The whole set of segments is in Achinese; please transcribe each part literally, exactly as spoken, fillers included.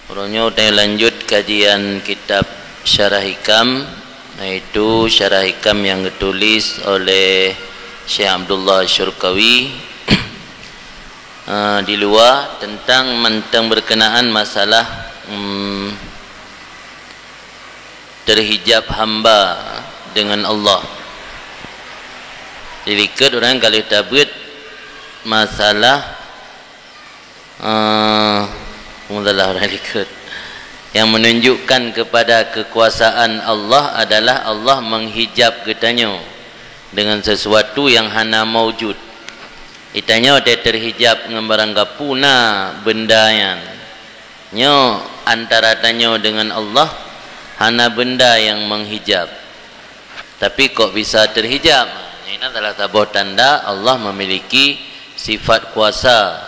Uroe nyoe tanyoe lanjut kajian kitab Syarah Hikam, yaitu Syarah Hikam nyang geutulis oleh Syekh Abdullah Syurkawi, eh, di luwa tentang mantong berkenaan masalah, em, terhijab hamba dengan Allah. Di likot ureuëng ka lheueh tabeuet masalah Eh, peue masalah ureuëng likot? Yang menunjukkan kepada kekuasaan Allah adalah Allah menghijab geutanyoe dengan sesuatu yang hana maujud. Geutanyoe watée terhijab ngon barang gapu na benda nyan. Nyoe antara tanyoe dengan Allah hana benda yang menghijab. Tapi kok bisa terhijab? Ini salah saboh tanda Allah memiliki sifat kuasa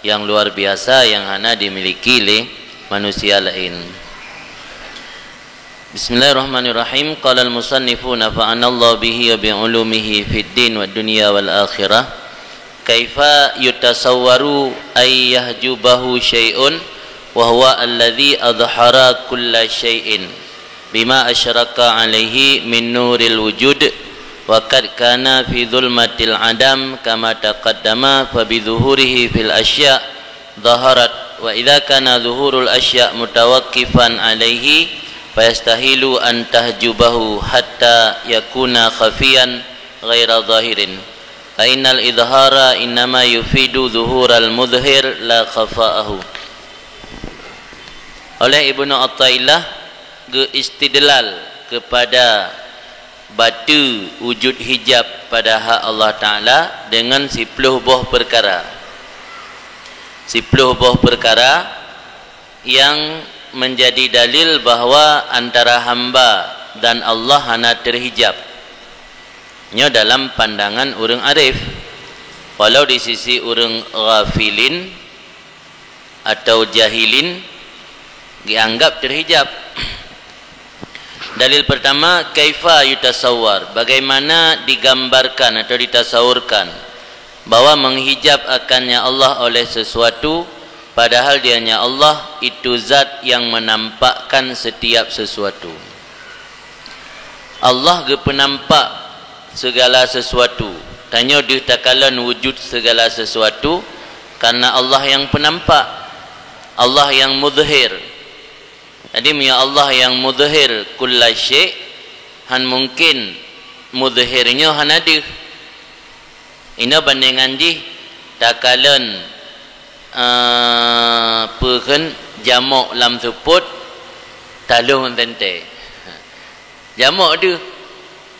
yang luar biasa yang hana dimiliki lé manusia lain. Bismillahirrahmanirrahim. Qala al-musannifu nafa'anallahu bihi wa bi ulumihi fid din wad dunya wal akhirah. Kaifa yutasawwaru ay yahjubahu syai'un wa huwa alladzi adhhara kulla syai'in bima asyraka alaihi min nuril wujud, wa qad kana fi zulmatil adam kama taqaddama, fa bi zuhurihi fil asya' zaharat, wa idza kana zuhurul asya' mutawaqqifan alaihi, fa yastahilu an tahjubahu hatta yakuna khafiyan ghaira zahirin. Fa innal idhara innama yufidu zuhural mudhhir la khafa'ahu. Oleh Ibnu Athaillah geuistidlal kepada bateue wujud hijab pada hak Allah Taala dengan siploh boh peukara. Siploh boh peukara yang menjadi dalil bahwa antara hamba dan Allah hana terhijab. Nyoe dalam pandangan ureuëng arif. Walau di sisi ureuëng ghafilin atau jahilin dianggap terhijab. Dalil pertama, kaifa yutasawwar, bagaimana digambarkan atau ditasawurkan bahwa menghijab akannya Allah oleh sesuatu, padahal dianya Allah itu zat yang menampakkan setiap sesuatu. Allah geupeunampak segala sesuatu. Tanyoe deuh takalon wujud segala sesuatu karena Allah yang peunampak, Allah yang mudhhir. Jadi, meunyoe Allah nyang mudhhir kulla syai', han mungken mudhhir nyoe hana deuh. Inoe bandingan jih takalon, eh, peue kheun, jamok lam seupôt, taleueng ngon teuntée. Jamok deuh.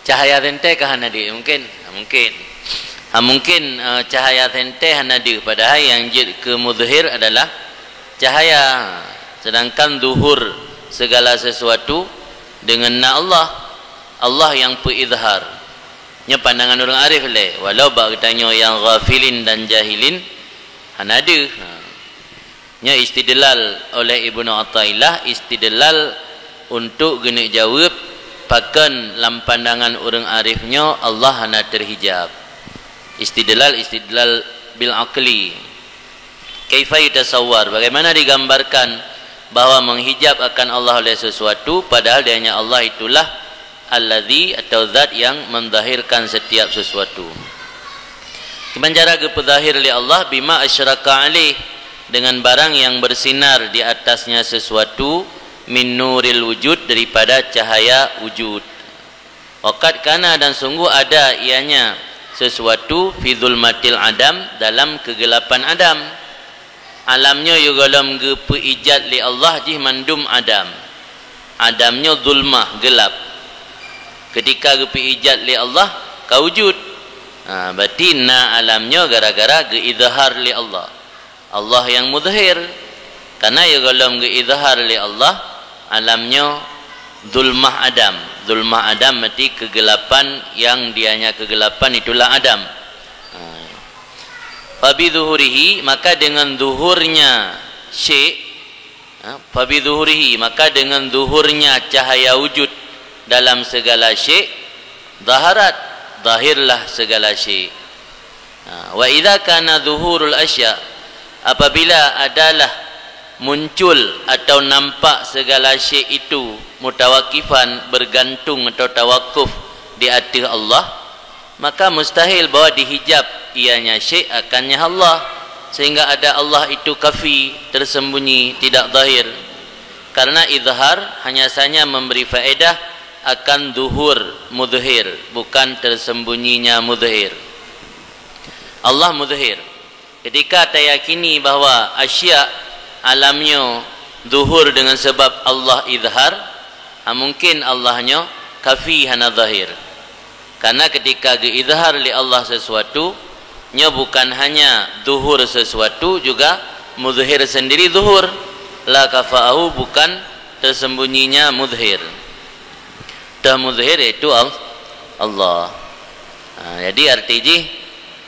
Cahaya teuntée ka hana deuh, mungken? Ha, mungken. Ha, mungken, eh, cahaya teuntée hana deuh, padahai nyang jeuet keu mudhhir adalah cahaya. Sedangkan zuhur segala sesuatu deungon na Allah. Allah nyang peuidhar. Nyoe pandangan ureuëng arif lé, walau bak geutanyoe nyang ghafilin dan jahilin hana deuh. Ha. Nyoe istidlal oleh Ibnu Athaillah, istidlal untuk geuneuk jaweueb pakon lam pandangan ureuëng arif nyoe Allah hana teuhijab. Istidlal, istidlal bil aqli. Kaifa yutasawwar, bagaimana digambarkan bahwa menghijab akan Allah oleh sesuatu, padahal dianya Allah itulah Alladzi atau zat yang menzahirkan setiap sesuatu. Kiban cara geupeuzahir lé Allah, bima asyraka alaih, dengan barang yang bersinar di atasnya sesuatu, min nuril wujud, daripada cahaya wujud. Wa qad kana, dan sungguh ada ianya sesuatu, fi zulmatil adam, dalam kegelapan adam. Alam nyoe yôh gohlom geupeuijat lé Allah jih mandum adam. Adam nyoe zulmah, gelap. Ketika geupeuijat lé Allah, ka wujud. Ha, berarti na alam nyoe gara-gara geuizhar lé Allah. Allah nyang muzhir. Karena yôh gohlom geuizhar lé Allah, alam nyoe zulmah adam. Zulmah adam berarti kegelapan, yang dianya kegelapan itulah adam. Ha. Fabi zuhurihi, maka dengan zuhurnya syai', ha, fabi zuhurihi, maka dengan zuhurnya cahaya wujud dalam segala syai', zaharat, zahirlah segala syai'. Ha, wa idza kana zuhurul asya, apabila adalah muncul atau nampak segala syek itu mutawakifan, bergantung atau tawakuf di ateueh Allah, maka mustahil bahwa dihijab ianya syek akannya Allah, sehingga ada Allah itu khafi, tersembunyi, tidak zahir. Karena izhar hanya saja memberi faedah akan zuhur muzhir, bukan tersembunyinya muzhir. Allah muzhir. Ketika tayakini bahwa asya alam nyoe zuhur dengan sebab Allah izhar, ha, mungkin Allah nyoe khafi, hana zahir. Karena ketika geu-izhar lé Allah sesuatu, nyoe bukan hanya zuhur sesuatu, juga muzhir sendiri zuhur. La khafa'ahu, bukan tersembunyinya muzhir. Teuh muzhir yaitu Al-, Allah. Ha, jadi arti jih,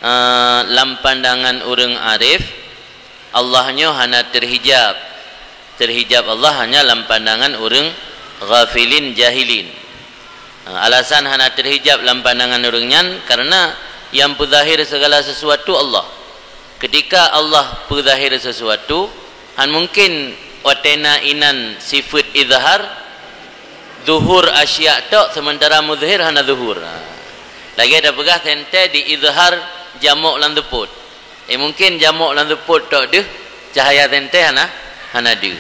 eh, lam pandangan ureuëng arif, Allah nyoe hana terhijab. Terhijab Allah hanya lam pandangan ureuëng ghafilin jahilin. Ha, alasan hana terhijab lam pandangan ureuëng nyan, karena nyang peuzahir segala sesuatu Allah. Ketika Allah peuzahir sesuatu, han mungkin watée na inan sifeuet izhar, zuhur asya tok, sementara muzhir hana zuhur. Ha. Lagée tapeugah teuntée di-izhar jamok lam seupôt. Eh, mungkin jamok lam seupôt tok deuh, cahaya teuntée hana, hana deuh.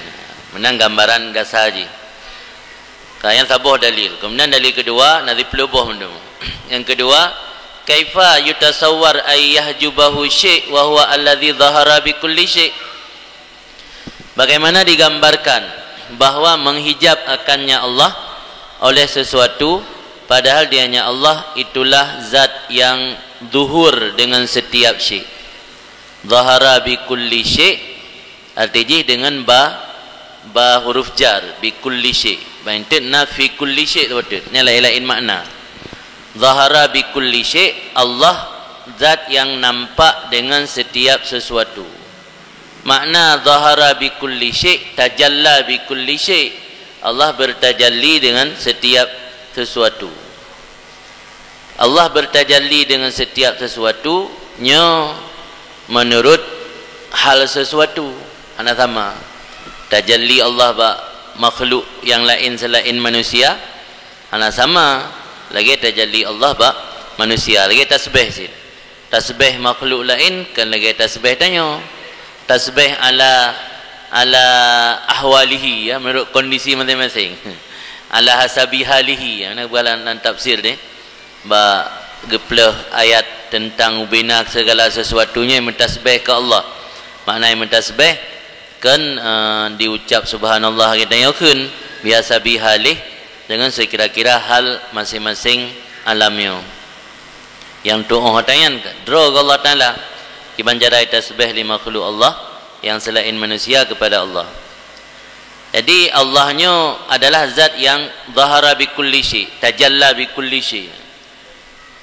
Meunan gambaran gasa jih. Ka, nyang saboh dalil. Kemudian dalil kedua, na siplôh boh mandum. Yang kedua, kaifa yutasawwar ay yahjubahu syai' wa huwa alladzi zahara bi kulli syai'? Bagaimana digambarkan bahwa menghijab akannya Allah oleh sesuatu, padahal dianya Allah itulah zat yang zuhur dengan setiap syai'? Zahara bi kulli syai', arti jih dengan ba, ba huruf jar, bi kulli syai'. Ba intet na fi kulli syai' teupeutet. Nyan laén-laén makna. Zahara bi kulli syai', Allah zat yang nampak dengan setiap sesuatu. Makna zahara bi kulli syai', tajalla bi kulli syai'. Allah bertajalli dengan setiap sesuatu. Allah bertajalli dengan setiap sesuatu, nyoe menurut hal sesuatu, hana sama. Tajalli Allah bak makhluk nyang laén seulaén manusia, hana sama lagée tajalli Allah bak manusia, lagée tasbéh cit. Tasbéh makhluk laén kon lagée tasbéh tanyoe. Tasbéh ala, ala ahwalihi, ya, menurut kondisi maséng-maséng. Ala hasabi halihi, ya, na bukan lam tafsir deh. Bak geupleuh ayat teuntang ubena segala sesuatu nyan meutasbéh keu Allah. Makna meutasbéh kon, eh, diucap subhanallah geutanyoe kheun, biasa bihalih dengan sekira-kira hal maséng-maséng alam nyoe. Nyang tuoh tanyan droe keu Allah Taala, kiban jarai tasbéh lé makhluk Allah nyang seulaén manusia kepada Allah. Jadi, Allah nyoe adalah zat nyang zahara bi kulli syai, tajalla bi kulli syai.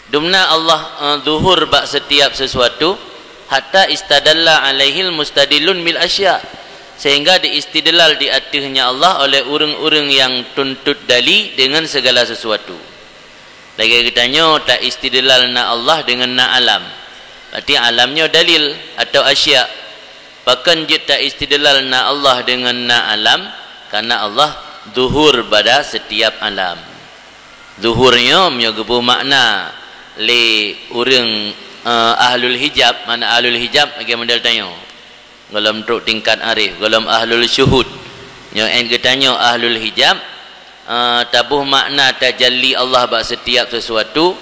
Dumna Allah, eh, zuhur bak setiap sesuatu, hatta istadalla alaihil mustadillun bil asya, sehingga diistidlal di ateuehnya Allah oleh ureuëng-ureuëng nyang tuntut dali dengan segala sesuatu. Lagée geutanyoe taistidlal na Allah dengan na alam. Berarti alam nyoe dalil atau asya. Pakon jeuet taistidlal na Allah dengan na alam? Karena Allah zuhur pada setiap alam. Zuhur nyoe meunyoe geubeumakna lé ureuëng, eh, ahlul hijab, makna ahlul hijab lagée model tanyoe. Gohlom trok tingkat arif, gohlom ahlul syuhud. Nyoe en geutanyoe ahlul hijab, eh, taboh makna tajalli Allah bak setiap sesuatu,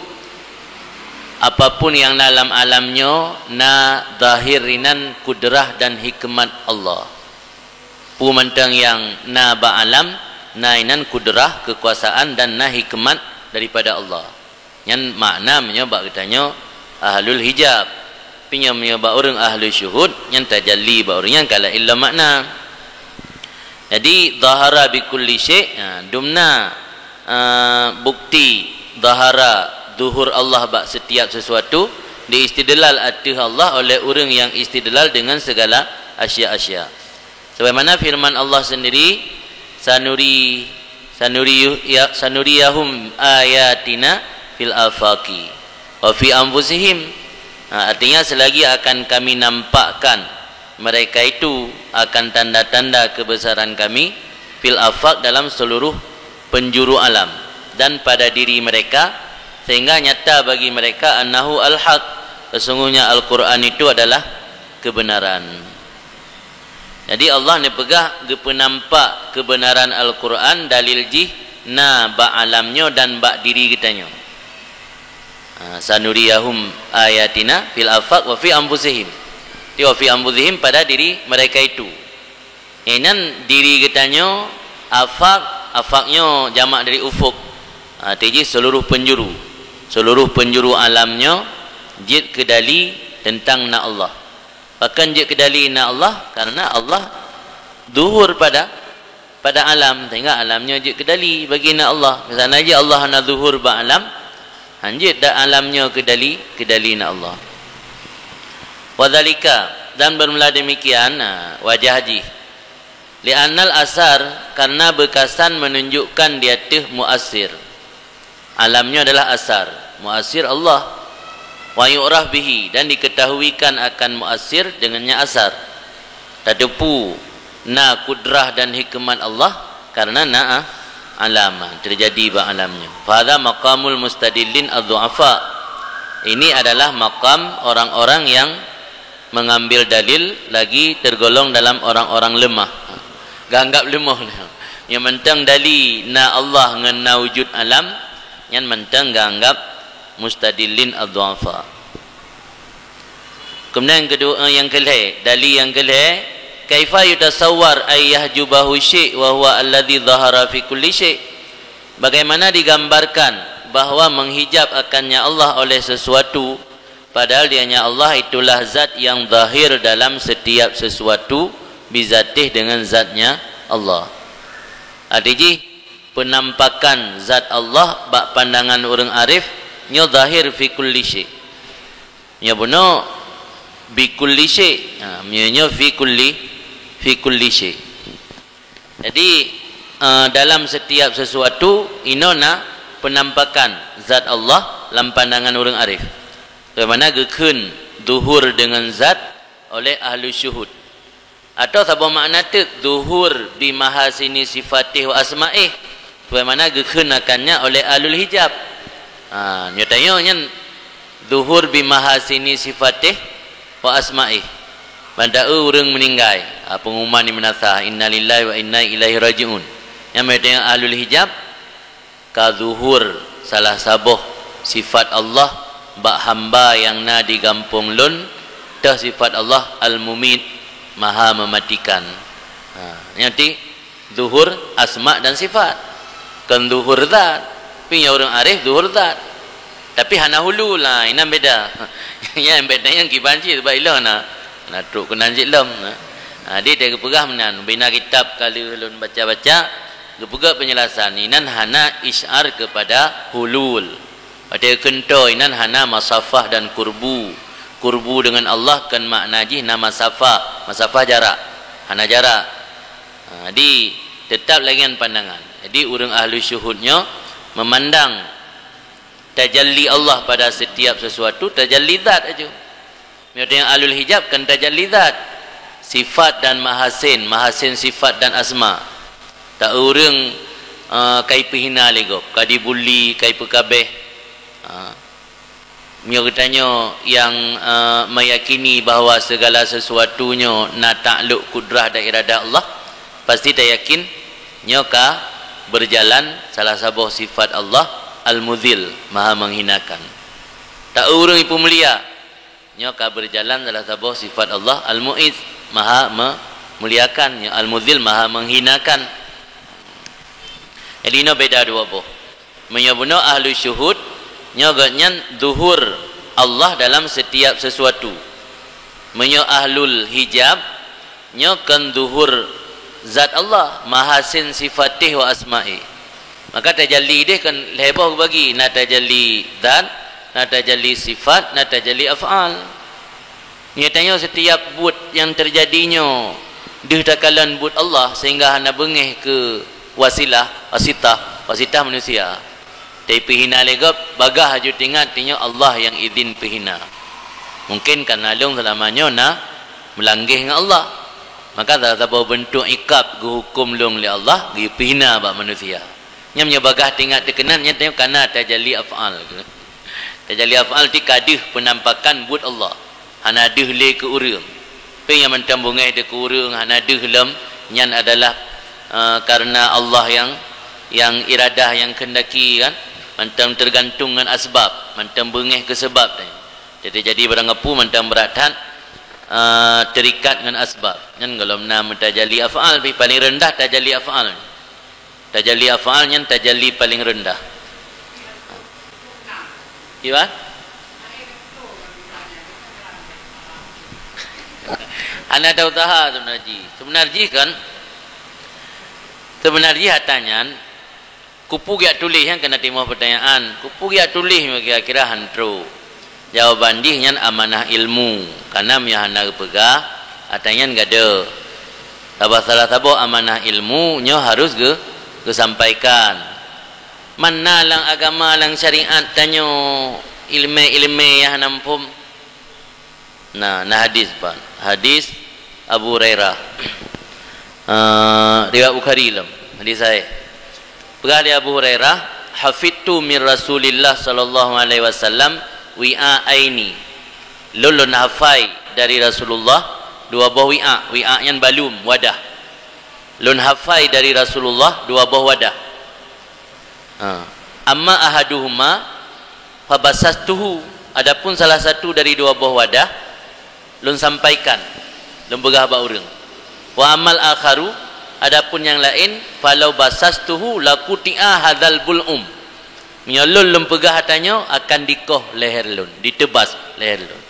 apapun nyang na lam alam nyoe na zahir inan kudrah dan hikmat Allah. Peue mantong nyang na bak alam, na inan kudrah, keukuasaan, dan na hikmat daripada Allah. Nyan makna meunyoe bak geutanyoe ahlul hijab. Tapi nyoe meunyoe bak ureuëng ahlul syuhud, nyan tajalli bak ureuëng nyan ka laén lom makna. Jadi, zahara bi kulli syai, ha, dumna, eh, bukti zahara, zuhur Allah bak setiap sesuatu, diistidlal ateueh Allah oleh ureuëng nyang istidlal dengan segala asya-asya. Sebagaimana firman Allah sendiri, "Sanuri, sanuri, ya, sanuriyahum ayatina fil afaqi wa fi anfusihim." Ha, artinya, selagi akan Kami nampakkan mereka itu akan tanda-tanda kebesaran Kami fil afaq, dalam seluruh penjuru alam, dan pada diri mereka, sehingga nyata bagi mereka, annahu al-haq, sesungguhnya Al-Quran itu adalah kebenaran. Jadi, Allah neupeugah geupeunampak kebenaran Al-Quran, dalil jih na bak alam nyoe dan bak diri geutanyoe. Ha, sanuriyahum ayatina fil afaq wa fi anfusihim. Di wa fi anfusihim, pada diri mereka itu. Inan diri geutanyoe, afaq, afaq nyoe jamak dari ufuk. Ha, arti jih seluruh penjuru. Seluruh penjuru alam nyoe jeuet keudali teuntang na Allah. Pakon jeuet keudali na Allah? Karena Allah zuhur pada, pada alam, sehingga alam nyoe jeuet keudali bagi na Allah. Misalnya jih Allah hana zuhur bak alam, hanjeuet dak alam nyoe keudali, keudali na Allah. Wadzalika, dan bermula demikian, nah, wajah jih. Li'annal asar, karena beukasan menunjukkan di ateueh muasir. Alam nyoe adalah asar, muasir Allah. Wa yu'raf bihi, dan diketahuikan akan muasir dengannya asar. Tateupeue na kudrah dan hikmat Allah karena na, ah, alam, terjadi bak alam nyoe. Fahadha maqamul mustadillin adh-dhu'afa. Ini adalah makam orang-orang yang mengambil dalil lagi tergolong dalam orang-orang lemah. Geuanggap leumoh. Nyang mantong dali na Allah ngon na wujud alam, nyan mantong geuanggap mustadillin adh-dhu'afa. Kemudian yang kedua, eh, yang kelhèe, dali yang kelhèe, kaifa yutasawwar ay yahjubahu syai' wa huwa alladzi dhahara fi kulli syai'? Bagaimana digambarkan bahwa menghijab akannya Allah oleh sesuatu, padahal dianya Allah itulah zat yang zahir dalam setiap sesuatu, bizatih, dengan zatnya Allah. Arti jih, penampakan zat Allah bak pandangan ureuëng arif nyoe zahir fi kulli syai'. Nyoe bunoe bi kulli syai'. Ha, nyoe, nyoe fi kulli, fi kulli syai'. Jadi, eh, dalam setiap sesuatu, inoe na penampakan zat Allah lam pandangan ureuëng arif. Bagaimana geukheun zuhur dengan zat oleh ahlu syuhud. Atau saboh makna teuk, zuhur bi mahasini sifatih wa asma'ih, sebagaimana geukheun akannya oleh ahlul hijab. Ha, nyoe tanyoe nyan zuhur bi mahasini sifatih wa asma'ih. Banda ureuëng meuninggai, ha, pengumuman di meunasah, innalillahi wa inna ilaihi raji'un. Nyang meunyoe ahlul hijab, ka zuhur salah saboh sifat Allah bak hamba nyang na di gampông lôn, teuh sifat Allah Al-Mumit, Maha Mematikan. Ha, nyan ti zuhur asma dan sifat. Kon zuhur zat, tapi nyang ureuëng arif zuhur zat. Tapi hana hulul, ha, inan beda. Nyang beda nyang kiban cit, sebab ilong na, na trok keunan cit lom. Ha, jadi geupeugah meunan, bina kitab ka lheueh lôn baca-baca, geupeugah penjelasan, inan hana isyar kepada hulul. Watée kheun toe inan hana masafah dan kurbu. Kurbu dengan Allah kan makna jih na masafah. Masafah jarak. Hana jarak. Ha, jadi, tetap lagée nyan pandangan. Jadi, ureuëng ahli syuhud nyoe memandang tajalli Allah pada setiap sesuatu, tajalli zat aju. Meunyoe ahlul hijab kan tajalli zat, sifat dan mahasin, mahasin sifat dan asma. Ta ureuëng, eh, kai peuhina lé gob, ka dibuli, kai peukabeh. Ha. Meunyoe geutanyoe nyang, eh, meyakini bahwa segala sesuatu nyoe na takluk kudrah dan iradah Allah, pasti tayakin nyoe ka berjalan salah saboh sifat Allah, Al-Muzil, Maha Menghinakan. Ta ureuëng ipeumulia, nyoe ka berjalan salah saboh sifat Allah, Al-Mu'izz, Maha Memuliakan, nyoe Al-Muzil, Maha Menghinakan. Jadi, nyoe beda dua boh. Meunyoe bunoe ahlu syuhud, nyoe gobnyan zuhur Allah dalam setiap sesuatu. Meunyoe ahlul hijab, nyoe kon zuhur zat Allah, mahasin sifatih wa asma'i. Maka tajalli deh kon lhée boh bagi, na tajalli zat, na tajalli sifat, na tajalli af'al. Nyatanya setiap buet nyang terjadi nyoe deuh takalon buet Allah sehingga hana beungéh keu wasilah, wasitah, wasitah manusia. Tapi peuhina lé gob, bagah aju tingat tinyoe Allah nyang idin peuhina. Mungkin karena lôn selama nyoe na Meulanggeh ngon Allah. Maka salah saboh beuntuk ikab geuhuköm lôn lé Allah, geupeuhina bak manusia. Nyan meunyoe bagaih teuingat teukeunan, nyan tanyoe kana tajalli af'al. Tajalli af'al ti ka deuh peunampakan buet Allah. Hana deuh lé keu ureuëng. Peue nyang mantong beungéh deuh keu ureuëng, hana deuh lom, nyan adalah, eh, karena Allah yang, yang iradah, yang kehendaki, kan. Mantong teugantung ngon asbab, mantong beungéh keu sabab. Jadi, jadi barang gapu mantong brat that, eh, terikat ngon asbab. Nyan golom na meutajali af'al, pi paling rendah tajali af'al. Tajali af'al nyan tajali paling rendah. Iya? Hana ada usaha sebenarnya. Sebenarnya kan, sebenarnya hata nyan, kupu giak tuléh nyang keuneuk timoh peutanyaan. Kupu giak tuléh nyoe kira-kira han trok. Jawaban jih nyan amanah ilmu. Kana meunyoe hana geupeugah, ata nyan gadoh. Sabab salah saboh amanah ilmu nyoe harus geu-, geusampaikan. Mana lam agama, lam syariat tanyoe ileumé-ileumé nyang hana muphom? Nah, na hadis, Pak. Hadis Abu Hurairah. Eh, riwayat Bukhari lom. Hadis sahih. Peugah lé Abu Hurairah, "Hafidtu min Rasulillah sallallahu alaihi wasallam wi'aini." Lôn, lôn hafai dari Rasulullah dua boh wi'a. Wi'a nyan balum, wadah. Lôn hafai dari Rasulullah dua boh wadah. Ha. Amma ahaduhuma fabasastuhu, adapun salah satu dari dua boh wadah, lôn sampaikan, lôn peugah bak ureuëng. Wa ammal akharu, adapun nyang laén, falau basastuhu lakuti'a hadzal bul'um. Meunyoe lôn, lôn peugah ata nyoe, akan dikoh leher lôn, diteubas leher lôn.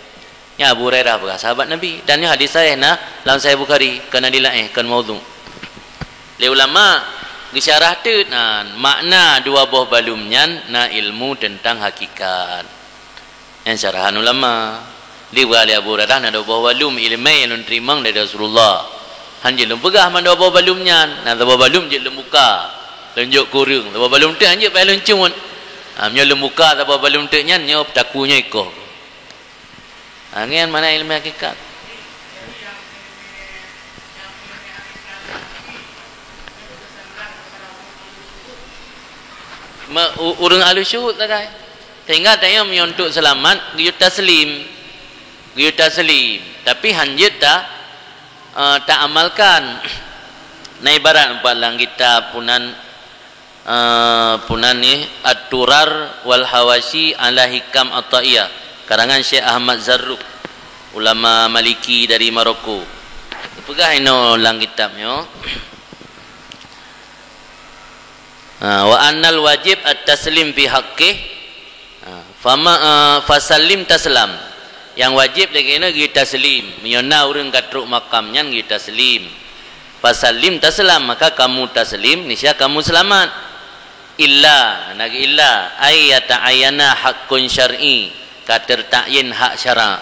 Nyan Abu Hurairah peugah, sahabat Nabi. Dan nyoe hadis sahih na lam Sahih Bukhari, kon na dilaén, kon maudhu. Lé ulama geusyarah teuk nan makna dua boh balum nyan na ilmu teuntang hakikat. Nyan syarahan ulama. Dipeugah lé Abu Hurairah na dua boh balum ileumé nyang lôn teurimong dari Rasulullah. Han jeuet lôn peugah man dua boh balum nyan, na dua boh balum jeuet lôn buka. Lôn jok keu ureuëng, dua boh balum teuk han jeuet payah lôn cut. Ha, meunyoe lôn buka dua boh balum teuk nyan, nyoe takue nyoe ikoh. Ha, nyan makna ileumé hakikat. Me-, u-, ureuëng ahli syuhud sagai. Sehingga tanyoe meunyoe untuk seulamat, geuyue taslim. Geuyue taslim. Tapi han jeuet ta-, eh, taamalkan. Na ibarat umpama lam kitab punan, eh, punan nih, At-Turar wal Hawashi ala Hikam At-Taiyah, karangan Syekh Ahmad Zarruq, ulama Maliki dari Maroko. Peugah inoe lam kitab nyoe. Ha, wa annal wajib at-taslim fi haqqih. Ha, fama, eh, fasallim taslam. Nyang wajéb lagée nyoe geutaslim. Meunyoe na ureuëng ka trok makam nyan geutaslim. Fasallim taslam, maka kamu taslim, niscaya kamu selamat. Illa, na geu illa, ay yata'ayyana haqqun syar'i, ka teutayin hak syara.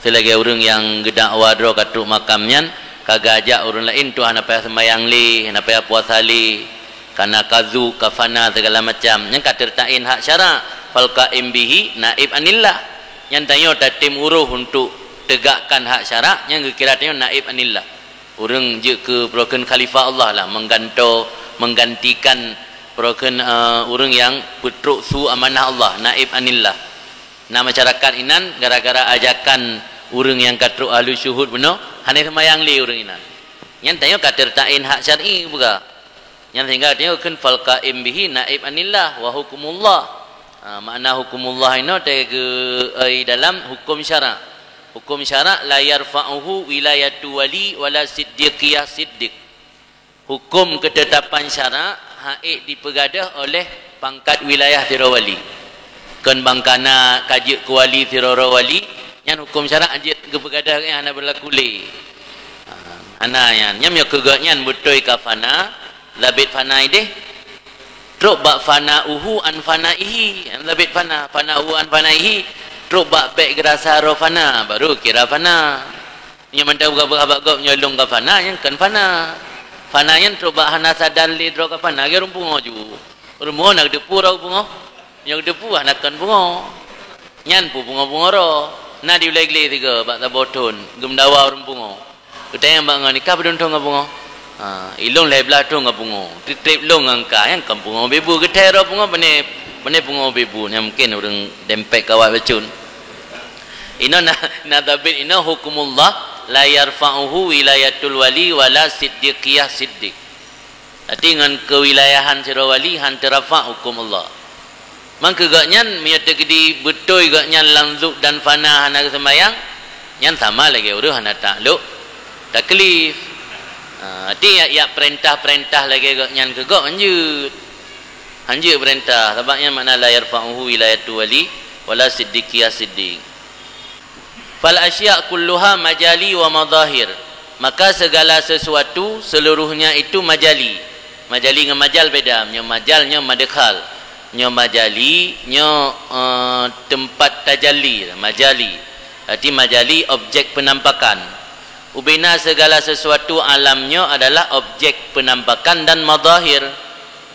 Seulagée ureuëng nyang geudakwa droe ka trok makam nyan, ka geujak ureuëng laén tu hana payah seumayang lé, hana payah puasa lé, kana kazu, kafana, segala macam. Nyan ka teutayin hak syara. Fal qaim bihi naib anillah. Nyan tanyoe tatem uroh untuk tegakkan hak syara, nyan geukira tanyoe naib anillah. Ureuëng jeuet keu peurokon khalifah Allah lah, mengganto-, menggantikan peurokon, eh, ureuëng nyang peutrok su amanah Allah, naib anillah. Na masyarakat inan gara-gara ajakan ureuëng nyang ka trok ahli syuhud bunoe, hana seumayang lé ureuëng inan. Nyan tanyoe ka teutayin hak syar'i buka. Nyan sehingga tanyoe kheun fal qaim bihi naib anillah wa hukumullah. Ha, makna hukumullah inoe teugeue dalam hukum syara. Hukum syara la yarfa'uhu wilayatu wali wala siddiqiyah siddiq. Hukum ketetapan syarak hana dipeugadôh oleh pangkat wilayah sidroe wali. Kon bangkana ka jeuet keu wali sidroe wali, nyan hukum syarak jeuet geupeugadôh, hana beulaku lé. Ha, hana nyan. Nyan meunyoe keu gobnyan beutôi ka fana, zabit fana idéh. Trok bak fana uhu an fana ihi, zabit fana, fana uhu an fana ihi, trok bak bék geurasa roh fana, baru kira fana. Nyang mantong buka-buka bak gob nyoe lôn ka fana, nyan kon fana. Fana nyan trok bak hana sadar lé droe ka fana, lagée ureuëng pungoh ju. Ureuëng pungoh na geuteupeue droe pungoh. Nyoe geuteupeue hana kon pungoh. Nyan peue pungoh-pungoh droe. Na di Ulèe Glé tiga bak saboh thôn, geumeudawa ureueng pungo. Geutanyong bak ngon, "Kah padum thôn ngon pungo?" "Ha, ilôn lhèe blah thôn ngon pungo. Trép-trép lôn ngon kah, nyang kon pungo bèe bu." Geutanyong droe pungo, "Pane, pane pungo bèe bu?" Nyan mungken ureueng dempet kawat bacut. Inoe na, na sabit inoe hukumullah, la yarfa'uhu wilayatul wali wala siddiqiyah siddiq. Arti ngon keuwilayahan sidroe wali han teurafa' hukum Allah. Mangkeu gobnyan, meunyoe teukeudi beutôi gobnyan lam zuk dan fana hana geuseumbahyang, nyan sama lagèe ureueng hana takluk taklif. Ha, arti yak, yak peurintah-peurintah lagèe gobnyan keu gob hanjeuet. Hanjeuet peurintah, sabab nyan makna la yarfa'uhu wilayatu wali wala siddiqiyah siddiq. Fal asya' kulluha majali wa madhahir. Maka segala sesuatu seluruhnya itu majali. Majali ngon majal beda. Nyoe majal, nyoe madkhal. Nyoe majali, nyoe, eh, teumpat tajalli, majali. Arti majali objek penampakan. Ubena segala sesuatu alam nyoe adalah objek penampakan dan madhahir.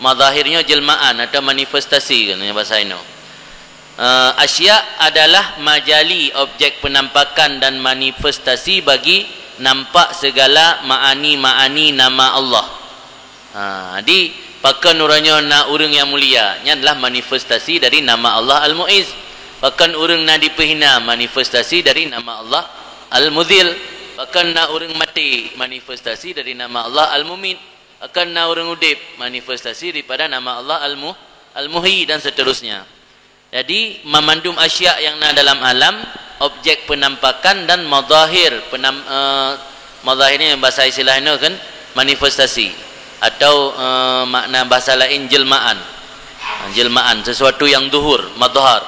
Madhahir nyoe jelmaan atau manifestasi, kan, bahasa Inoe. Eh, asya' adalah majali, objek penampakan dan manifestasi bagi nampak segala ma'ani-ma'ani nama Allah. Ha, jadi, pakon uroe nyoe na ureueng nyang mulia, nyan adalah manifestasi dari nama Allah Al-Mu'izz. Pakon ureueng na dipeuhina, manifestasi dari nama Allah Al-Mudhil. Pakon na ureueng maté, manifestasi dari nama Allah Al-Mumit. Pakon na ureueng udép, manifestasi daripada nama Allah Al-Mu-, Al-Muhyi, dan seterusnya. Jadi, mamandum asya' nyang na dalam alam, objek penampakan dan madhahir, penam-, eh, madhahir nyan bahasa istilah inoe kan manifestasi, atau, eh, makna bahasa laén jelmaan. Jelmaan, sesuatu yang zuhur, madhhar.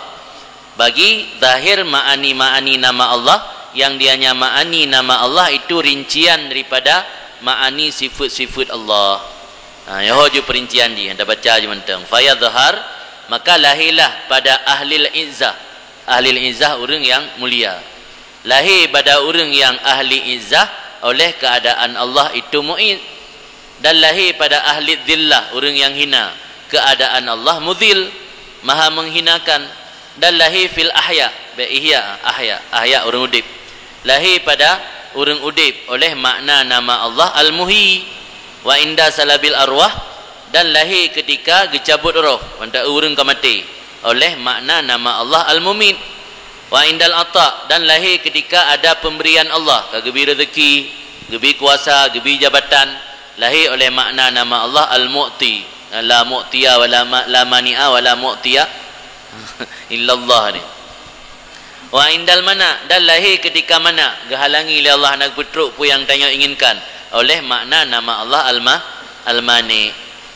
Bagi zahir ma'ani-ma'ani nama Allah, yang dianya ma'ani nama Allah itu rincian daripada ma'ani sifat-sifat Allah. Ha, nyoe ju perincian jih, anda baca ju mantong. Fayadhhar, maka lahirlah pada ahlil izzah. Ahlil izzah ureueng nyang mulia. Lahé pada ureueng nyang ahli izzah oleh keuadaan Allah itu Mu'izz. Dan lahé pada ahli dhillah, ureueng nyang hina, keuadaan Allah Mudhil, Maha Menghinakan. Dan lahé fil ahya, bak ihya, ahya, ahya ureueng udép. Lahé pada ureueng udép oleh makna nama Allah Al-Muhyi. Wa inda salabil arwah, dan lahé keutika geucabut roh, mantong ureueng ka maté, oleh makna nama Allah Al-Mumit. Wa indal ata, dan lahé keutika ada pemberian Allah, ka geubri rezeki, geubri kuasa, geubri jabatan, lahé oleh makna nama Allah Al-Mu'ti. La mu'tiya wa la ma-, la mani'a wa la mu'tiya illallah ni. Wa indal mana, dan lahé keutika mana, geuhalangi lé Allah hana geupeutrok peue nyang tanyoe inginkan, oleh makna nama Allah Al-Ma-, Al-Mani.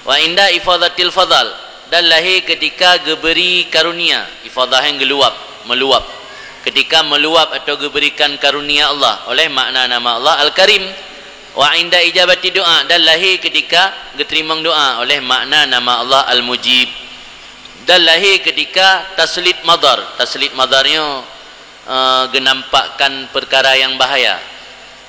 Wa inda ifadatil fadal, dan lahé keutika geubri karunia, ifadah nyang geuluwab, meuluwab. Keutika meuluwab atau geuberikan karunia Allah, oleh makna nama Allah Al-Karim. Wa inda ijabati doa, dan lahé keutika geuteurimong doa, oleh makna nama Allah Al-Mujib. Dan lahé keutika taslit madhar. Taslit madhar nyoe, eh, geunampakkan peukara nyang bahaya.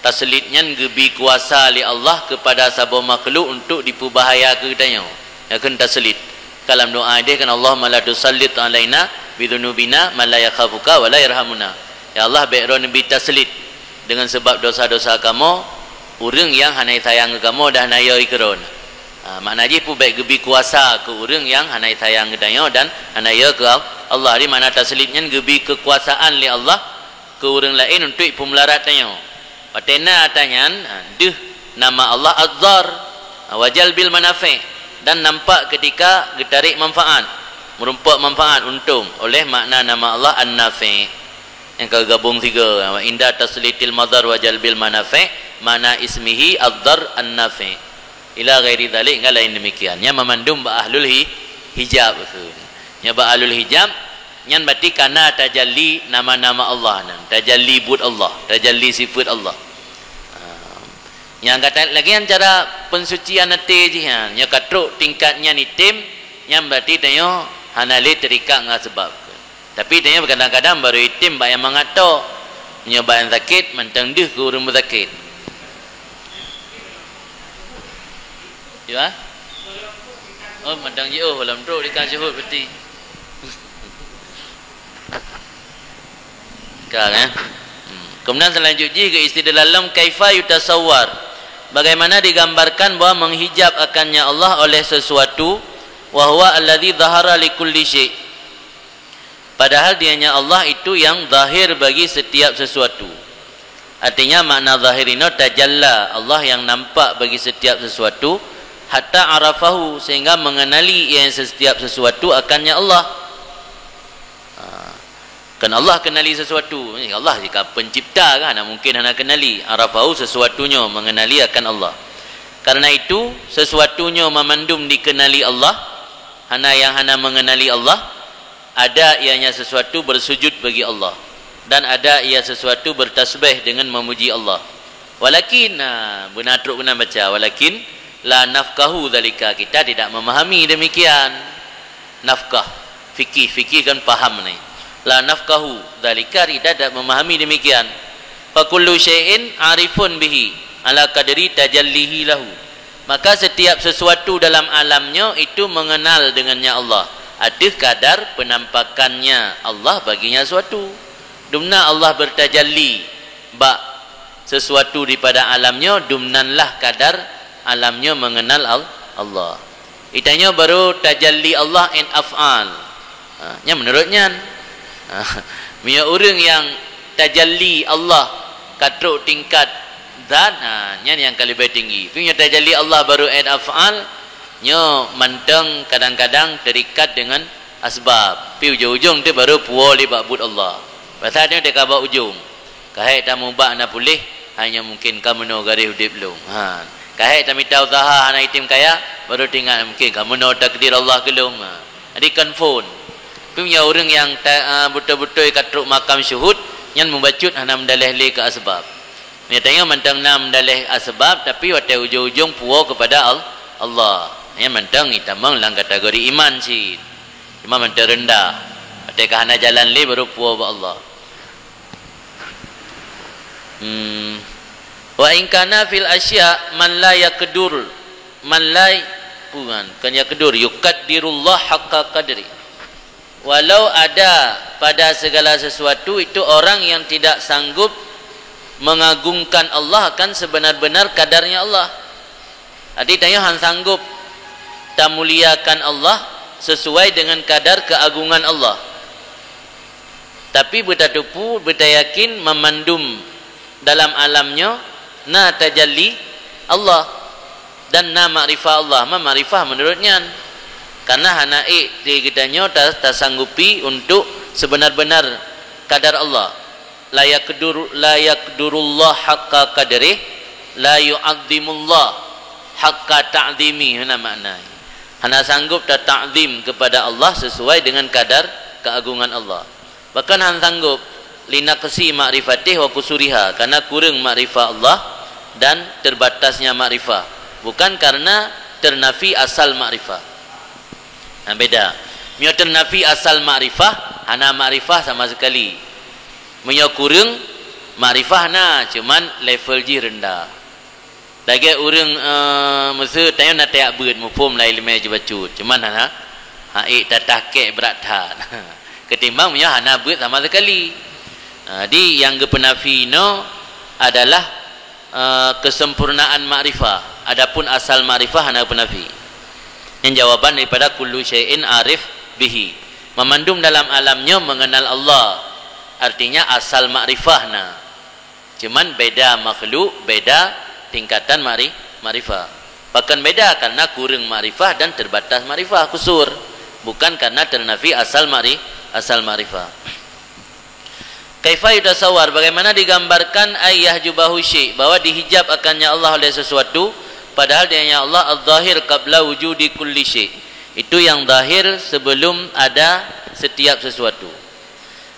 Taslit nyan geubri kuasa lé Allah keupada saboh makhluk untuk dipeubahaya keu geutanyoe. Nyan kheun taslit. Ka lam doa ideh kan, "Allahumma la tusallit alaina bidzunubina man la yakhafuka wa la yarhamuna." Ya Allah, bèk Droeneuh bri taslit deungon sabab dosa-dosa kamoe ureueng nyang hana sayang keu kamoe dan hana yo keu Droeneuh. Ha, makna jih peue, bèk geubri kuasa keu ureueng nyang hana sayang geutanyoe dan hana yo keu Allah. Di mana taslit nyan geubri keukuasaan lé Allah keu ureueng laén untuk ipeumularat tanyoe. Watèe na ata nyan, ha, deuh nama Allah Adz-Dzar, ha, wa jalbil manafi', dan nampak keutika geutarek manfaat, meurumpok manfaat, untông, oleh makna nama Allah An-Nafi'. Nyang ka geugabong sigoe, ha, wa inda taslitil madhar wa jalbil manafi', makna ismihi Adz-Dzar An-Nafi'. Ila ghairi dzalik, ngon laén demikian. Nyan mamandum bak ahlul hi-, hijab tu. Nyan bak ahlul hijab, nyan berarti kana tajalli nama-nama Allah nyan, tajalli buet Allah, tajalli sifat Allah. Ha. Nyang kata lagi nyan cara pensucian até jih nyan, nyoe ka trok tingkat nyan item, nyan berarti tanyoe hana lé terikat ngon sabab. Tapi tanyoe kadang-kadang barô item bak nyang mangat tok. Meunyoe bak nyang sakét, mantong deuh keu ureueng beusakét. Yo, ah? Oh, mantong jiôh, lom trok di ka syuhud peuti. Ka, kan? Hmm. Kemudian selanjut jih geu-istidlal lom, kaifa yutasawwar? Bagaimana digambarkan bahwa menghijab akannya Allah oleh sesuatu, wa huwa alladzi zahara li kulli syai'? Padahal dianya Allah itu yang zahir bagi setiap sesuatu. Artinya makna zahir inoe tajalla, Allah yang nampak bagi setiap sesuatu, hatta arafahu, sehingga mengenali ia setiap sesuatu akannya Allah. Ha. Kan Allah kenali sesuatu. Eh, Allah jika pencipta kan, hana mungkin hana kenali. Arafahu sesuatu nyoe mengenali akan Allah. Karena itu, sesuatu nyoe mamandum dikenali Allah, hana yang hana mengenali Allah, ada ianya sesuatu bersujud bagi Allah, dan ada ia sesuatu bertasbih dengan memuji Allah. Walakin, nah, beuna trok keunan baca, walakin la nafqahu dzalika, kita tidak memahami demikian. Nafkah, fikih, fikih kan paham ni. La nafqahu dzalika, kita tidak memahami demikian. Fa kullu syai'in arifun bihi ala qadri tajallihi lahu. Maka setiap sesuatu dalam alam nyoe itu mengenal dengannya Allah, ateueh kadar penampakannya Allah baginya suatu. Dumna Allah bertajalli bak sesuatu daripada alam nyoe, dumnanlah kadar alam nyoe mengenal Al-, Allah. Itanyoe baru tajalli Allah in af'al. Ha, nyan menurut nyan. Ha, meunyoe ureuëng nyang tajalli Allah ka trok tingkat zat, ha, nyan nyang ka leubeh tinggi. Tapi meunyoe tajalli Allah baru in af'al, nyoe mantong kadang-kadang terikat dengan asbab. Tapi ujong-ujong tu baru puwoe lé bak buet Allah. Pasal nyoe teuka bak ujong. Ka hék tamubak na puléh, hanya mungkin ka meunoe garéh udeb lôn. Ha. Ka hék tamita useuha hana item kaya, baru teuingat mungkin ka meunoe takdir Allah keu lôn. Ha. Jadi kan phon. Tapi meunyoe ureuëng nyang ta-, a, beutôi-beutôi ka trok makam syuhud, nyan mubacut hana meudaleh lé keu asbab. Meunyoe tanyoe mantong na meudaleh asbab, tapi watée ujong-ujong puwoe keupada Al-, Allah. Nyan mantong itamong lam kategori iman cit. Cuma mantong rendah. Watée ka hana jalan lé baru puwoe bak Allah. Hmm. Wa in kana fil asya man la yaqdur, man la, bukan, kan yaqdur, yuqaddirullah haqqa qadri. Walau ada pada segala sesuatu itu orang yang tidak sanggup mengagungkan Allah akan sebenar-benar kadarnya Allah. Jadi tanyoe han sanggup tamuliakan Allah sesuai dengan kadar keagungan Allah. Tapi beutatupu, beutayakin mamandum dalam alam nyoe na tajalli Allah dan na makrifah Allah. Ma makrifah menurut nyan. Karena hana ék di geutanyoe ta-, tasanggupi untuk sebenar-benar kadar Allah. La yaqdur-, la yaqdurullah haqqa qadrih, la yu'azzimullah haqqa ta'zimih, na makna. Hana sanggup tatakzim kepada Allah sesuai dengan kadar keagungan Allah. Bahkan han sanggup, linaqsi ma'rifatih wa qusuriha, karena kureueng makrifah Allah dan terbatasnya makrifah, bukan karena ternafi asal makrifah. Nah, beda. Meunyoe ternafi asal makrifah, hana makrifah sama sekali. Meunyoe kureueng, makrifah na, cuman level jih rendah. Lagée ureuëng, eh, meuseu tanyoe na tajak beuet, muphom lam iéleumé jibacut. Cuman hana, ha, ék tatah kek brat that. Ketimbang meunyoe hana beuet sama sekali. Ha, jadi nyang geupeunafi inoe adalah, eh, kesempurnaan makrifah. Adapun asal makrifah hana geupeunafi. Nyan jawaban daripada kullu syai'in arif bihi. Mamandum dalam alam nyoe mengenal Allah. Artinya asal makrifah na. Cuman beda makhluk, beda tingkatan makri-, makrifah. Bahkan beda karena kureueng makrifah dan terbatas makrifah, kusur. Bukan karena ternafi asal makri-, asal makrifah. Kaifa yutasawwar, bagaimana digambarkan, ay yahjubahu syai', bahwa dihijab akannya Allah oleh sesuatu, padahal dianya Allah az-zahir qabla wujudi kulli syai'. Itu yang zahir sebelum ada setiap sesuatu.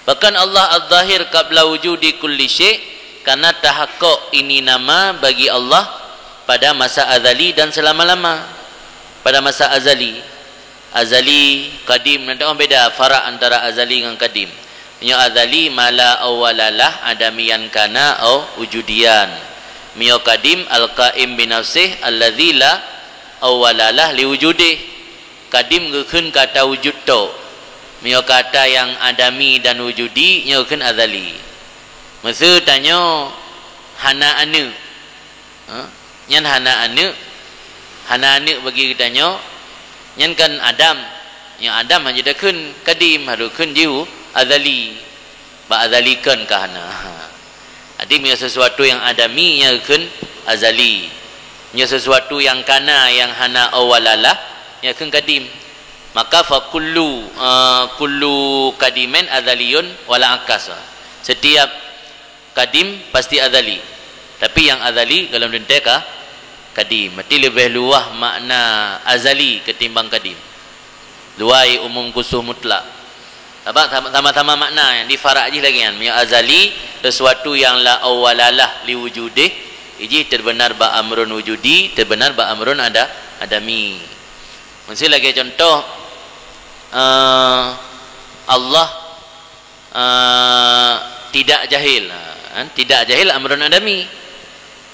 Bahkan Allah az-zahir qabla wujudi kulli syai', karena tahakkok ini nama bagi Allah pada masa azali dan selama-lama. Pada masa azali, azali, qadim, na teuh beda farak antara azali ngon qadim. Meunyoe azali, ma la awwala lah, adamiyan kana au wujudiyan. Meunyoe qadim, al-qaim binafsih, alladzi la awwala lah li wujudih. Qadim geukheun kata wujud tok. Meunyoe kata nyang adami dan wujudi, nyoe geukheun azali. Meuseu tanyoe hana aneuëk, ha? Nyan hana aneuëk, hana aneuëk bagi geutanyoe, nyan kan Adam. Nyang Adam hana takheun kadim, harôh kheun jih azali. Bak azali kon ka hana. Jadi, meunyoe sesuatu nyang adami, nyan kheun azali. Meunyoe sesuatu nyang kana, nyang hana awalalah, nyan kheun kadim. Maka fa kullu, eh, kullu kadimin azaliyun wala akas. Setiap kadim pasti azali. Tapi nyang azali golom teuntée ka kadim. Berarti leubeh luwah makna azali ketimbang kadim. Luwai umum khusus mutlak. Sabab sama-, sama-sama makna, nyang di farak jih lagée nyan. Meunyoe azali, sesuatu nyang la awalalah li wujudih, jih teubeunar bak amrun wujudi, teubeunar bak amrun ada-, adami. Meuseu lagée contoh, eh, Allah, eh, tidak jahil. Ha, kan? Tidak jahil amrun adami.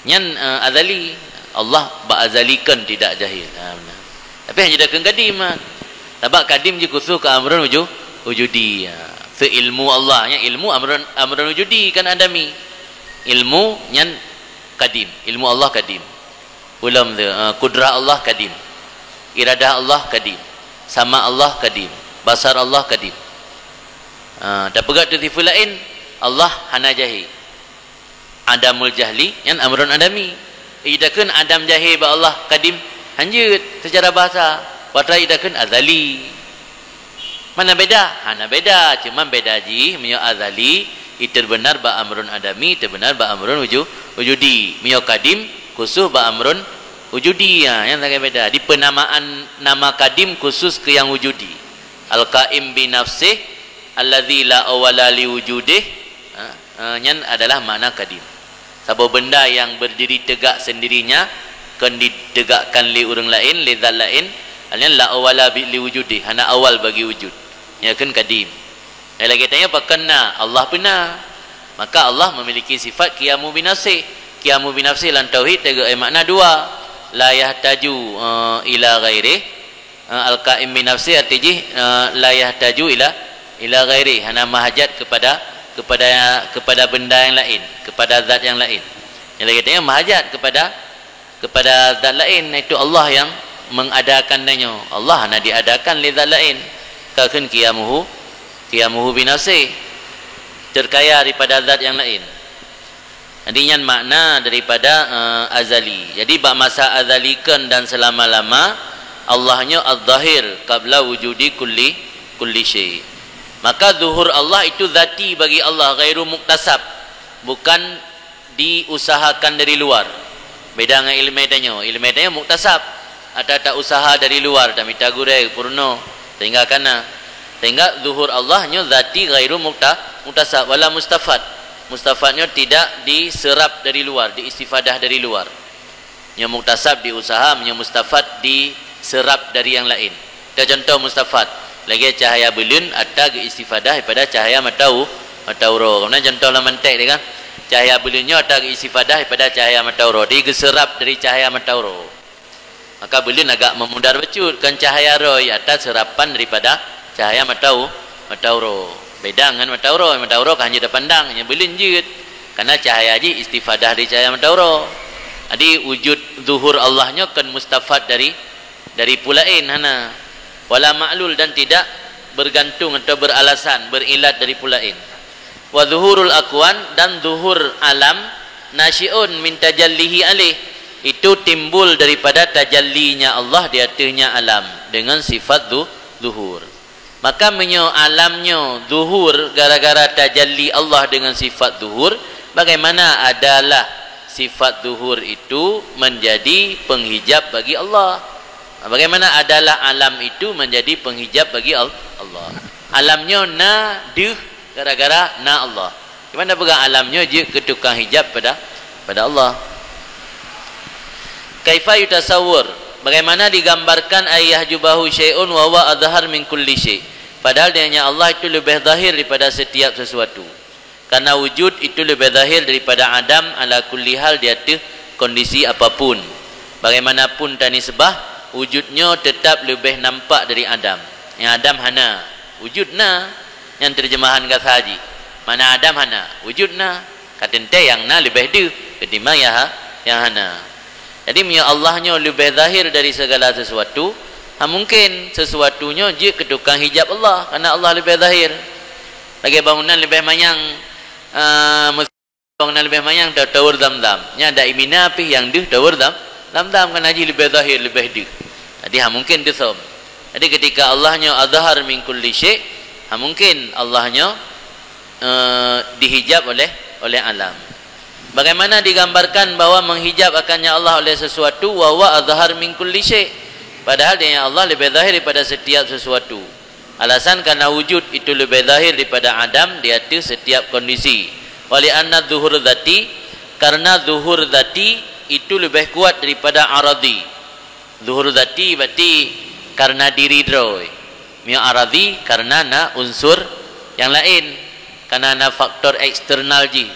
Nyan, eh, azali. Allah bak azali kon tidak jahil. Ha, beuna. Tapi hana takheun kadim, ha. Sabab kadim jikhusus keu amrun wuju-, wujudi. Ha. Seuilmu Allah, nyan ilmu amrun, amrun wujudi kan adami. Ilmu nyan kadim, ilmu Allah kadim. Ulom tu, eh, kudrah Allah kadim. Iradah Allah kadim. Sama Allah kadim. Basar Allah kadim. Ha, tapeugah teusifeut laén, Allah hana jahé. Adamul jahli, nyan amrun adami. Ita kheun Adam jahé bak Allah kadim, hanjeuet seucara bahasa. Padahai ita kheun azali. Mana beda? Hana beda, cuma beda jih, meunyoe azali, ita benar bak amrun adami, ita benar bak amrun wuju-, wujudi. Meunyoe kadim, khusus bak amrun wujudi. Ha, nyan sagai beda. Di penamaan nama kadim khusus keu nyang wujudi. Al-qaim bi nafsih, alladzi la awwala li wujudih. Ha, eh, nyan adalah makna kadim. Saboh benda nyang berdiri tegak sendirinya, kon ditegakkan lé ureuëng laén, lé zat laén, nyan la awwala bi-, li wujudih, hana awal bagi wujud. Nyan kheun kadim. Eh, lagée tanyoe pakon na, Allah pun na. Maka Allah memiliki sifat qiyamu binafsih. Qiyamu binafsih lam tauhid teugeuék makna dua. La yahtaju, eh, ila ghairih, eh, al-qaim bi nafsi, arti jih, eh, la yahtaju ila, ila ghairi, hana meuhajat kepada, kepada, kepada benda yang lain, kepada zat yang lain. Nyang lagée tanyoe meuhajat kepada, kepada zat lain, yaitu Allah yang mengadakan tanyoe. Allah hana diadakan lé zat lain. Ka kheun qiyamuhu, qiyamuhu bi nafsi, terkaya daripada zat yang lain. Jadi, nyan makna daripada, eh, azali. Jadi, bak masa azali kon dan selama-lama, Allah nyoe az-zahir qabla wujudi kulli, kulli syai. Maka zuhur Allah itu zati bagi Allah, ghairu muktasab, bukan diusahakan dari luar. Beda ngon ileumé tanyoe. Ileumé tanyoe muktasab, ata ta usaha dari luar, ta mita gurée, peurunoe, sehingga kana. Sehingga zuhur Allah nyoe zati ghairu mukta-, muktasab wala mustafad. Mustafad nyoe tidak diserap dari luar, diistifadah dari luar. Nyoe muktasab diusaha, nyoe mustafad diserap dari yang lain. Kita contoh mustafad, lagée cahaya buleuen ata geuistifadah daripada cahaya mata u-, mata uroe. Kemudian contoh lam mantek dia kan, cahaya buleuen nyoe ata geuistifadah daripada cahaya mata uroe, digeuserap dari cahaya mata uroe. Maka buleuen agak memudar bacut, kan cahaya roh, ata serapan daripada cahaya mata u-, mata uroe. Beda ngon mata uroe, mata uroe kan hana tapandang, hanya buleuen jeuet. Karena cahaya jih istifadah dari cahaya mata uroe. Jadi, wujud zuhur Allah nyoe kan mustafad dari, dari peue laén, hana. Wala ma'lul, dan tidak bergantung atau beralasan, berilat dari peue laén. Wa zuhurul akwan, dan zuhur alam, nasyi'un min tajallihi alaih, itu timbul daripada tajallinya Allah di ateuhnya alam dengan sifat zu-, zuhur. Maka meunyoe alam nyoe zuhur gara-gara tajalli Allah dengan sifat zuhur, bagaimana adalah sifat zuhur itu menjadi penghijab bagi Allah? Bagaimana adalah alam itu menjadi penghijab bagi Al-, Allah? Alam nyoe na deuh gara-gara na Allah. Di mana peugah alam nyoe jeuet keu tukang hijab pada, pada Allah? Kaifa yutasawwar? Bagaimana digambarkan ay yahjubahu syai'un wa huwa azhar min kulli syai'? Padahal di ateuhnya Allah itu lebih zahir daripada setiap sesuatu. Karena wujud itu lebih zahir daripada adam ala kulli hal, di ateuh kondisi apapun. Bagaimanapun tanisbah, wujud nyoe tetap lebih nampak dari adam. Nyang adam hana, wujud na. Nyan terjemahan gasa jih. Mana adam hana, wujud na. Ka teuntée nyang na leubeh deuh ketimbang nyang ha-, nyang hana. Jadi, meunyoe Allah nyoe leubeh zahir dari segala sesuatu, ha mungken sesuatu nyoe jeuet keu tukang hijab Allah, karena Allah leubeh zahir. Lagée bangunan leubeh manyang, eh, bangunan leubeh manyang ta-, Tower Zamzam. Nyan dak imina pih nyang deuh Tower Zam-, Zamzam, karena jih leubeh zahir, leubeh deuh. Jadi, ha mungken teusom. Jadi, ketika Allah nyoe azhar min kulli syai', ha mungken Allah nyoe eh, dihijab oleh, oleh alam. Bagaimana digambarkan bahwa menghijab akannya Allah oleh sesuatu, wa huwa azhar min kulli syai', padahal dia Allah lebih zahir daripada setiap sesuatu? Alasan karena wujud itu lebih zahir daripada adam di atas setiap kondisi. Wa li anna zuhur zati, karena zuhur zati itu lebih kuat daripada aradi. Zuhur zati berarti karena diri droe. Mio aradi karena na unsur yang lain, karena na faktor eksternal jih.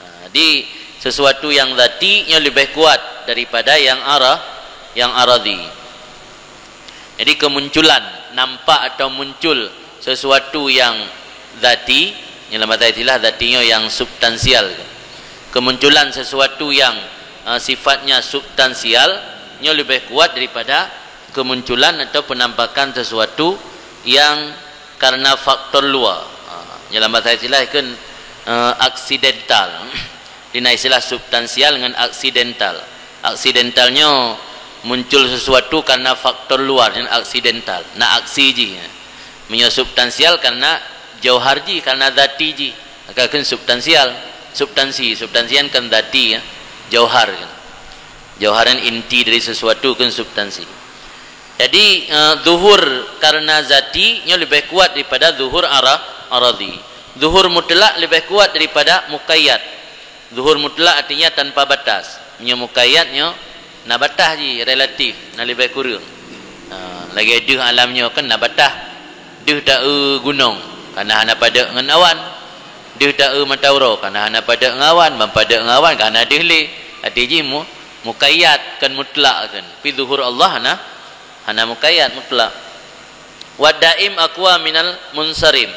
Ha, jadi sesuatu yang zati nyo lebih kuat daripada yang ara-, yang aradi. Jadi kemunculan, nampak atau muncul sesuatu yang zati, nyang lam bahasa istilah zati nyo yang substansial. Kemunculan sesuatu yang, eh, sifatnya substansial nyo lebih kuat daripada kemunculan atau penampakan sesuatu yang karena faktor luar. Ha, nyang lam bahasa istilah kan, eh, aksidental. Di na istilah substansial ngon aksidental. Aksidental nyo muncul sesuatu karena faktor luar, nyan aksidental. Na aksi jih. Meunyoe substansial karena jauhar jih, karena zati jih. Maka kan substansial, substansi, substansi kan zati, ya. Jauhar kan. Jauhar kan inti dari sesuatu kan substansi. Jadi, eh, zuhur karena zati nyo lebih kuat daripada zuhur ara-, aradi. Zuhur mutlak lebih kuat daripada muqayyad. Zuhur mutlak artinya tanpa batas. Nyo muqayyad nyo na batas jih, relatif, na lebih kurang. Ha, lagée deuh alam nyo kan na batas. Deuh taeu gunong, kana hana padek ngon awan. Deuh taeu mata uroe, kana hana padek ngon awan, ban padek ngon awan, kana deuh lé. Arti jih mu-, muqayyad, kan mutlak kan. Tapi zuhur Allah hana, hana muqayyad, mutlak. Wa daim aqwa minal munsarim.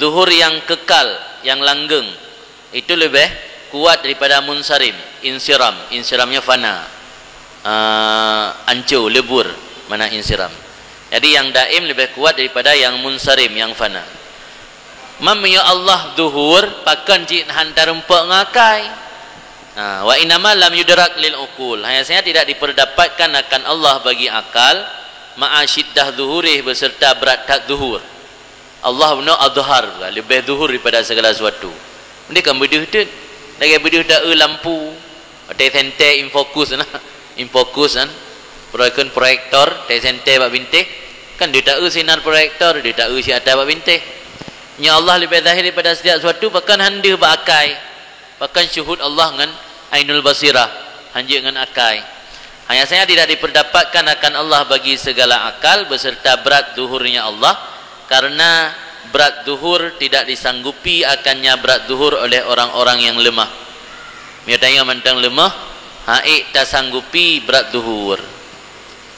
Zuhur yang kekal, yang langgeng, itu lebih kuat daripada munsarim, insiram. Insiramnya fana. Ah, anco, lebur, mana insiram. Jadi yang daim lebih kuat daripada yang munsarim, yang fana. Mam ya Allah zuhur, pakon cit han tarumpok ngakai. Ha, wa innama lam yudrak lil uqul. Hanya saja tidak diperdapatkan akan Allah bagi akal, ma'a syiddah zuhurih, beserta berat that zuhur. Allah beuna azhar, lebih zuhur daripada segala sesuatu. Dia kan beudeuh teut. Lagée beudeuh taeu lampu. Watée senter infokus na. Infokus kan. Proyekkan proyektor, watée senter bak bintéh. Kan dia taeu sinar proyektor, dia taeu si ata bak bintéh. Nya Allah lebih zahir daripada setiap sesuatu, bahkan han deuh bak akai. Bahkan syuhud Allah ngon ainul basirah, hanjeuet ngon akai. Hanya saja tidak diperdapatkan akan Allah bagi segala akal beserta berat zuhurnya Allah, karena berat zuhur tidak disanggupi akannya berat zuhur oleh orang-orang yang lemah. Meunyoe tanyoe mantong lemah, hana tasanggupi berat zuhur.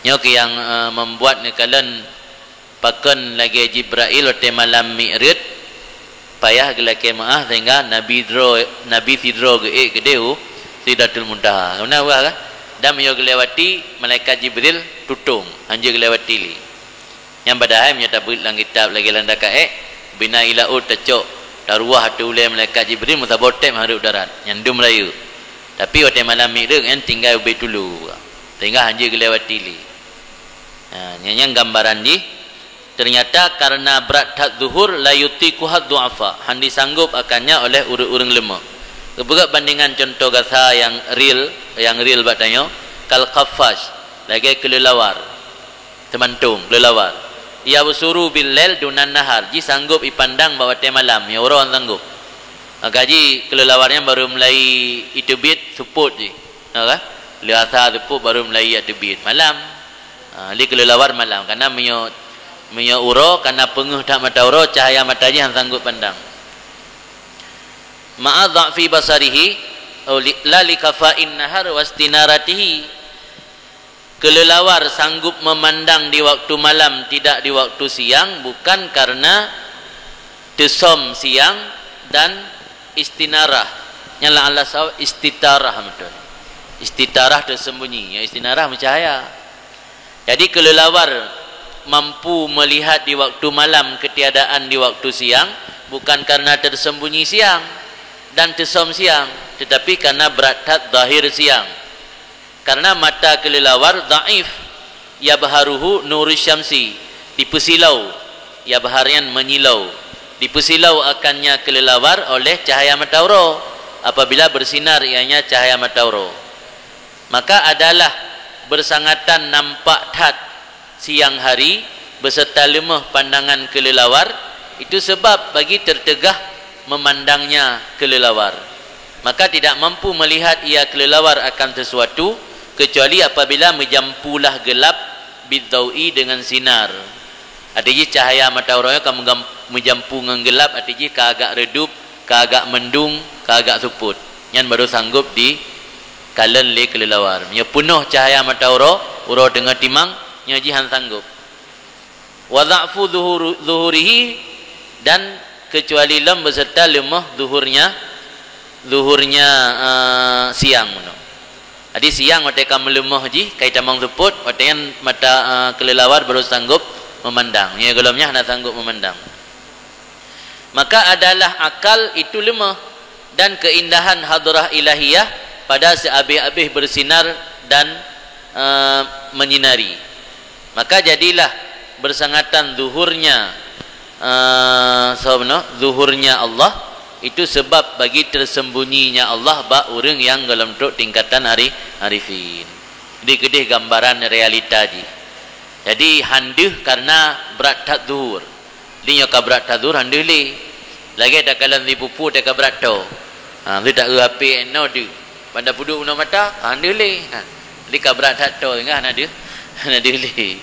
Nyoe keuh nyang, eh, membuat neukalon pakon lagée Jibrail watée malam Mi'raj payah geulakée meu'ah sehingga Nabi droe, Nabi sidroe geuék keudeh u Sidratul Muntaha. Guna wah kah? Dan meunyoe geulewati malaikat Jibril tutong, hanjeuet geulewati lé. Nyang padahai meunyoe tabeuet lam kitab lagée lam dakaék, bina i laôt tacok, taruwah ateueh ulée malaikat Jibril meusaboh tem hareup darat, nyan dum rayeuk. Tapi watée malam Mi'raj nyan tinggai ubé tulu, sehingga hanjeuet geulewati lé. Ha, nyan, nyan gambaran jih. Ternyata karena berat that zuhur, la yutiquha du'afa, han disanggob akannya oleh ureuëng-ureuëng leumah. Geupeugah bandingan contoh gasa nyang real, nyang real bak tanyoe, kal khaffash, lagée keuleuwar. Teumantong, keuleuwar. Yabsuru bil lail dunan nahar, jih sanggob ipandang bak watée malam, ya uroe sanggob. Maka jih keuleuwar nyan baru mulai iteubiet seupôt jih. Ha, kan? Lheueh asa seupôt baru mulai ya teubiet malam. Ha, lé keuleuwar malam, karena meunyoe, meunyoe uroe karena peungeuh that mata uroe, cahaya mata jih han sanggob pandang. Ma'a dha'fi basarihi, au li-, la li kafa'in nahar wastinaratihi. Keuleuwar sanggob memandang di waktu malam, tidak di waktu siang, bukan karena teusom siang dan istinarah, Nyan lam Allah sawab istitarah beutôi. Istitarah tersembunyi, ya, istinarah meucahaya. Jadi, kelelawar mampu melihat di waktu malam ketiadaan di waktu siang, bukan karena tersembunyi siang dan tersöm siang, tetapi karena brat that zahir siang. Karena mata kelelawar dhaif, yabharuhu nurus syamsi, dipeusilau, yabhar nyan menyilau, dipeusilau akannya kelelawar oleh cahaya mata uroe apabila bersinar ianya cahaya mata uroe. Maka adalah bersangatan nampak that siang hari beserta leumoh pandangan kelelawar, itu sebab bagi tertegah memandangnya kelelawar. Maka tidak mampu melihat ia kelelawar akan sesuatu, kecuali apabila mejampulah gelap bidzaui dengan sinar. Arti jih cahaya mata uroe ka meujampu ngon gelap, arti jih ka agak redup, ka agak mendung, ka agak suput. Nyan baru sanggup dikalon lé kelelawar. Meunyoe peunoh cahaya mata uroe, uroe teungoh timang, nyoe jih han sanggup. Wa dha'fu zuhuru-, zuhurihi, dan kecuali lom beserta leumoh zuhurnya, zuhurnya, eh, siang meunoe. Jadi siang watée ka meuleumoh jih, ka itamong seupôt, watée nyan mata, eh, kelelawar baru sanggup memandang. Nyoe gohlom nyan hana sanggup memandang. Maka adalah akal itu lemah dan keindahan hadrah ilahiyah pada seabeh-abeh bersinar dan, eh, menyinari. Maka jadilah bersangatan zuhurnya, eh, saboh, zuhurnya Allah itu sebab bagi tersembunyinya Allah bak ureuëng nyang gohlom trok tingkatan ari-, arifin. Jadi keudeh gambaran realita jih. Jadi han deuh karena brat that zuhur. Di nyoe ka brat that zuhur han deuh lé. Lagée takalon si pupu teuka brat toe. Ha, lheueh ta-eu H P noe deuh. Ban tapeuduek bunoe mata, han deuh lé. Ha. Jadi ka brat that toe, hana deuh, hana deuh lé.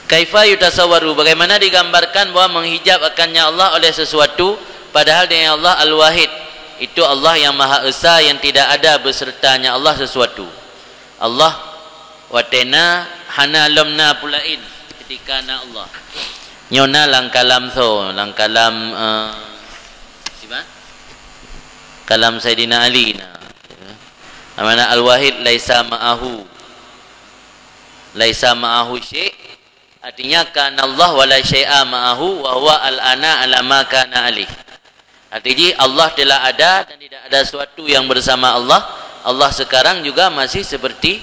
Kaifa yutasawwaru, bagaimana digambarkan bahwa menghijab akannya Allah oleh sesuatu, padahal dia Allah Al-Wahid, itu Allah yang Maha Esa yang tidak ada besertanya Allah sesuatu. Allah watée na hana lom na peue laén ketika na Allah. Nyoe na lam kalam soe, lam kalam, eh, siapa? Kalam Saidina Ali na. Mana Al-Wahid laisa ma'ahu. Laisa ma'ahu syai', artinya kana Allah wa la syai'a ma'ahu wa huwa al-ana ala ma kana alaih. Arti jih Allah telah ada dan tidak ada sesuatu yang bersama Allah. Allah sekarang juga masih seperti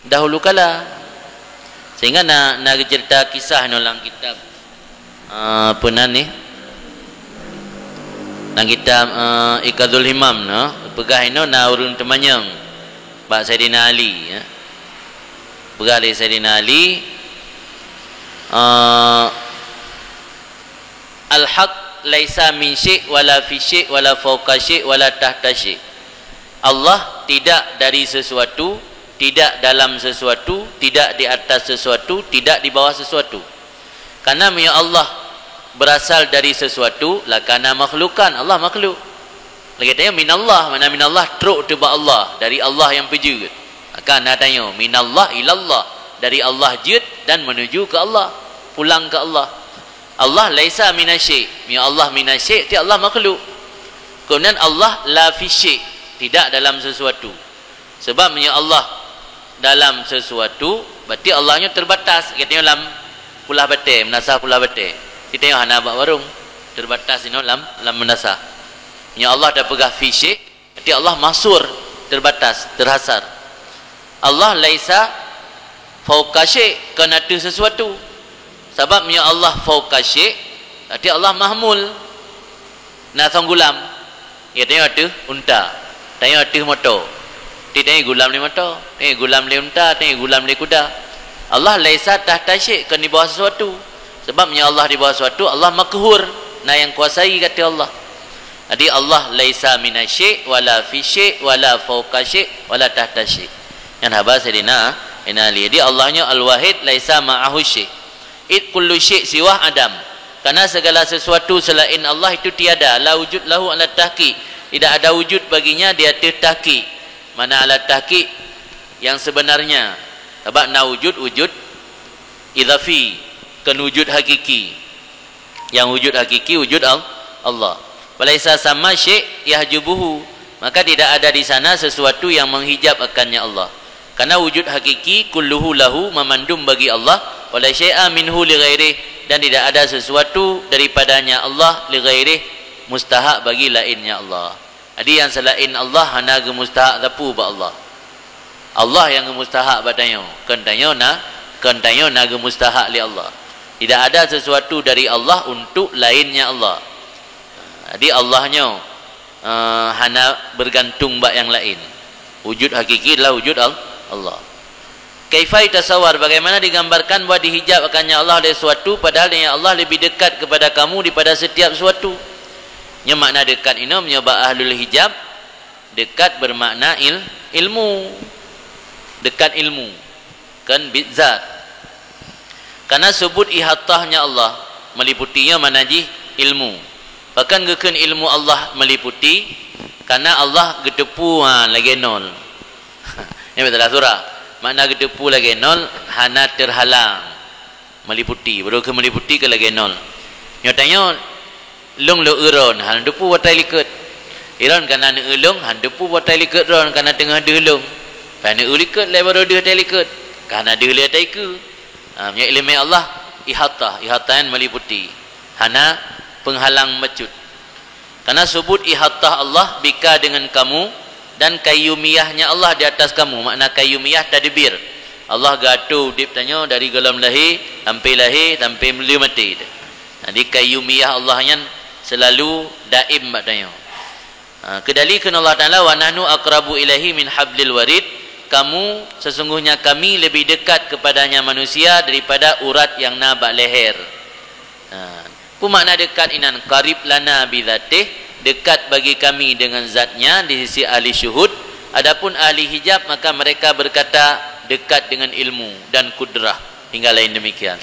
dahulu kala. Sehingga na, na geucerita kisah inoe lam kitab, eh, apa nan ni? Lam kitab, eh, Iqadhul Himam na, peugah inoe na ureuëng teumanyong bak Saidina Ali, ya. Peugah lé Saidina Ali, eh, "Al-haq laisa min syai' wala fi syai' wala fauqa syai' wala tahta syai'." Allah tidak dari sesuatu, tidak dalam sesuatu, tidak di atas sesuatu, tidak di bawah sesuatu. Karena meunyoe Allah berasal dari sesuatu, lakana makhlukan, Allah makhluk. Lagée tanyoe minallah, mana minallah trok teuh bak Allah, dari Allah nyang peujeuet. Maka na tanyoe minallah ilallah, dari Allah jeuet dan menuju ke Allah, pulang ke Allah. Allah laisa minasy syai', meunyoe Allah minasy syai', ti Allah makhluk. Kemudian Allah la fi syai', tidak dalam sesuatu. Sebab meunyoe Allah dalam sesuatu, berarti Allah nyoe terbatas. Geutanyoe lam kulah batée, meunasah kulah batée. Geutanyoe hana bak warong, terbatas inoe lam, lam meunasah. Meunyoe Allah tapeugah fi syai', berarti Allah mahsur, terbatas, terhasar. Allah laisa fauqa syai', kon ateueh sesuatu. Sabab meunyoe Allah fauqa syai', berarti Allah mahmul. Na song gulam. Ya, tanyoe ateueh unta, tanyoe ateueh moto. Ti tanyoe gulam lé moto, tanyoe gulam lé unta, tanyoe gulam lé kuda. Allah laisa tahta syai', kon di bawah sesuatu. Sebab meunyoe Allah di bawah sesuatu, Allah maqhur, na nyang kuasai gata Allah. Jadi Allah laisa minasy syai', wala fi syai', wala fauqa syai', wala tahta syai'. Nyan haba Saidina Ali. Jadi Allah nyoe Al-Wahid laisa ma'ahu syai'. Id kullu syai' siwah adam. Karena segala sesuatu selain Allah itu tiada. La wujud lahu ala tahqiq. Tidak ada wujud baginya di atas tahqiq. Mana ala tahqiq yang sebenarnya. Sabab na wujud, wujud idhafi, kon wujud hakiki. Yang wujud hakiki, wujud Al-, Allah. Falaisa sama syai' yahjubuhu, maka tidak ada di sana sesuatu yang menghijab akannya Allah. Karena wujud hakiki kulluhu lahu, mamandum bagi Allah, wala syai'a minhu li ghairih, dan tidak ada sesuatu daripadanya Allah li ghairih, mustahak bagi lainnya Allah. Jadi nyang selain Allah hana geumustahak sapeue bak Allah. Allah nyang geumustahak bak tanyoe, kon tanyoe na, kon tanyoe na geumustahak lé Allah. Tidak ada sesuatu dari Allah untuk lainnya Allah. Jadi Allah nyoe, eh, hana bergantung bak nyang laén. Wujud hakiki adalah wujud Al-, Allah. Kaifa yutasawwar, bagaimana digambarkan bahwa dihijab akannya Allah dari sesuatu, padahal dengan Allah lebih dekat kepada kamu daripada setiap sesuatu? Nyoe makna dekat inoe, meunyoe bak ahlul hijab, dekat bermakna il-, ilmu. Dekat ilmu. Kon bidzat. Karena subut ihatahnya Allah, meliputi nyoe makna jih ilmu. Bahkan geukheun ilmu Allah meliputi, karena Allah geuteupeue, ha, lagée nol. Nyoe bak salah surah. Makna geuteupeue lagée nol, hana terhalang. Meliputi, beureukat meliputi keu lagée nol. Nyoe tanyoe, lôn lôn eu droen, hana teupeue watée likot. Droen kana neu-eu lôn, hana teupeue watée likot droen, kana teungoh deuh lôn. Ka neu-eu likot lé baroe deuh watée likot. Kana deuh lé watée keue. Ha, meunyoe ileumé Allah, ihatah, ihatah nyan meliputi. Hana penghalang bacut. Karena subut ihatah Allah bika dengan kamu dan kayyumiyahnya Allah di atas kamu. Makna kayyumiyah tadbir. Allah geuatô udeb tanyoe dari gohlom lahé sampai lahé, sampai le maté. Jadi kayyumiyah Allah nyan selalu daim bak tanyoe. Ha, keudali kheun Allah Taala, "Wa nahnu aqrabu ilaihi min hablil warid." Kamu, sesungguhnya kami lebih dekat kepadanya manusia daripada urat yang na bak leher. Ha, peue makna dekat inan? Qarib lana bidzatih, dekat bagi kami dengan zatnya di sisi ahli syuhud. Adapun ahli hijab, maka mereka berkata, dekat dengan ilmu dan kudrah, hingga lain demikian.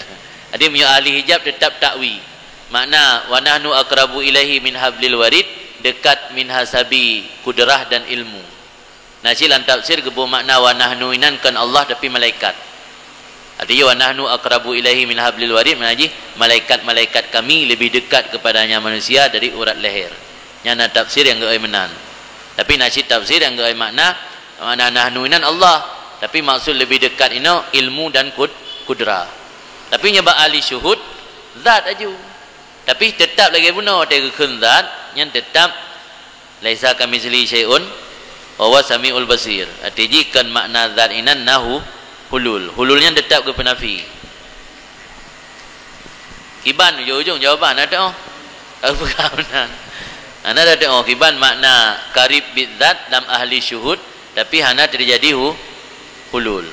Jadi, meunyoe ahli hijab tetap takwi. Makna, "Wa nahnu aqrabu ilaihi min hablil warid", dekat min hasabi kudrah dan ilmu. Na cit lam tafsir geubeumakna wa nahnu inan kon Allah tapi malaikat. Artinya, "Wa nahnu aqrabu ilaihi min hablil warid", makna jih malaikat-malaikat kami lebih dekat kepadanya manusia dari urat leher. Nyan na tafsir nyang geuai meunan. Tapi na cit tafsir nyang geuai makna, makna nahnu inan Allah, tapi maksud lebih dekat inoe ilmu dan kud-, kudrah. Tapi nyoe bak ahli syuhud, zat aju. Tapi tetap lagée bunoe watée geukheun zat, nyan tetap Laisa kamitslihi syai'un wa huwas samiul basir. Arti jih kon makna zat inan nahu hulul. Hulul nyan teutap geupeunafi. Kiban ujong-ujong jawaban, na teu'oh? Ka peugah meunan. Hana teu'oh kiban makna qarib bidzat lam ahli syuhud, tapi hana teujadi hu-, hulul.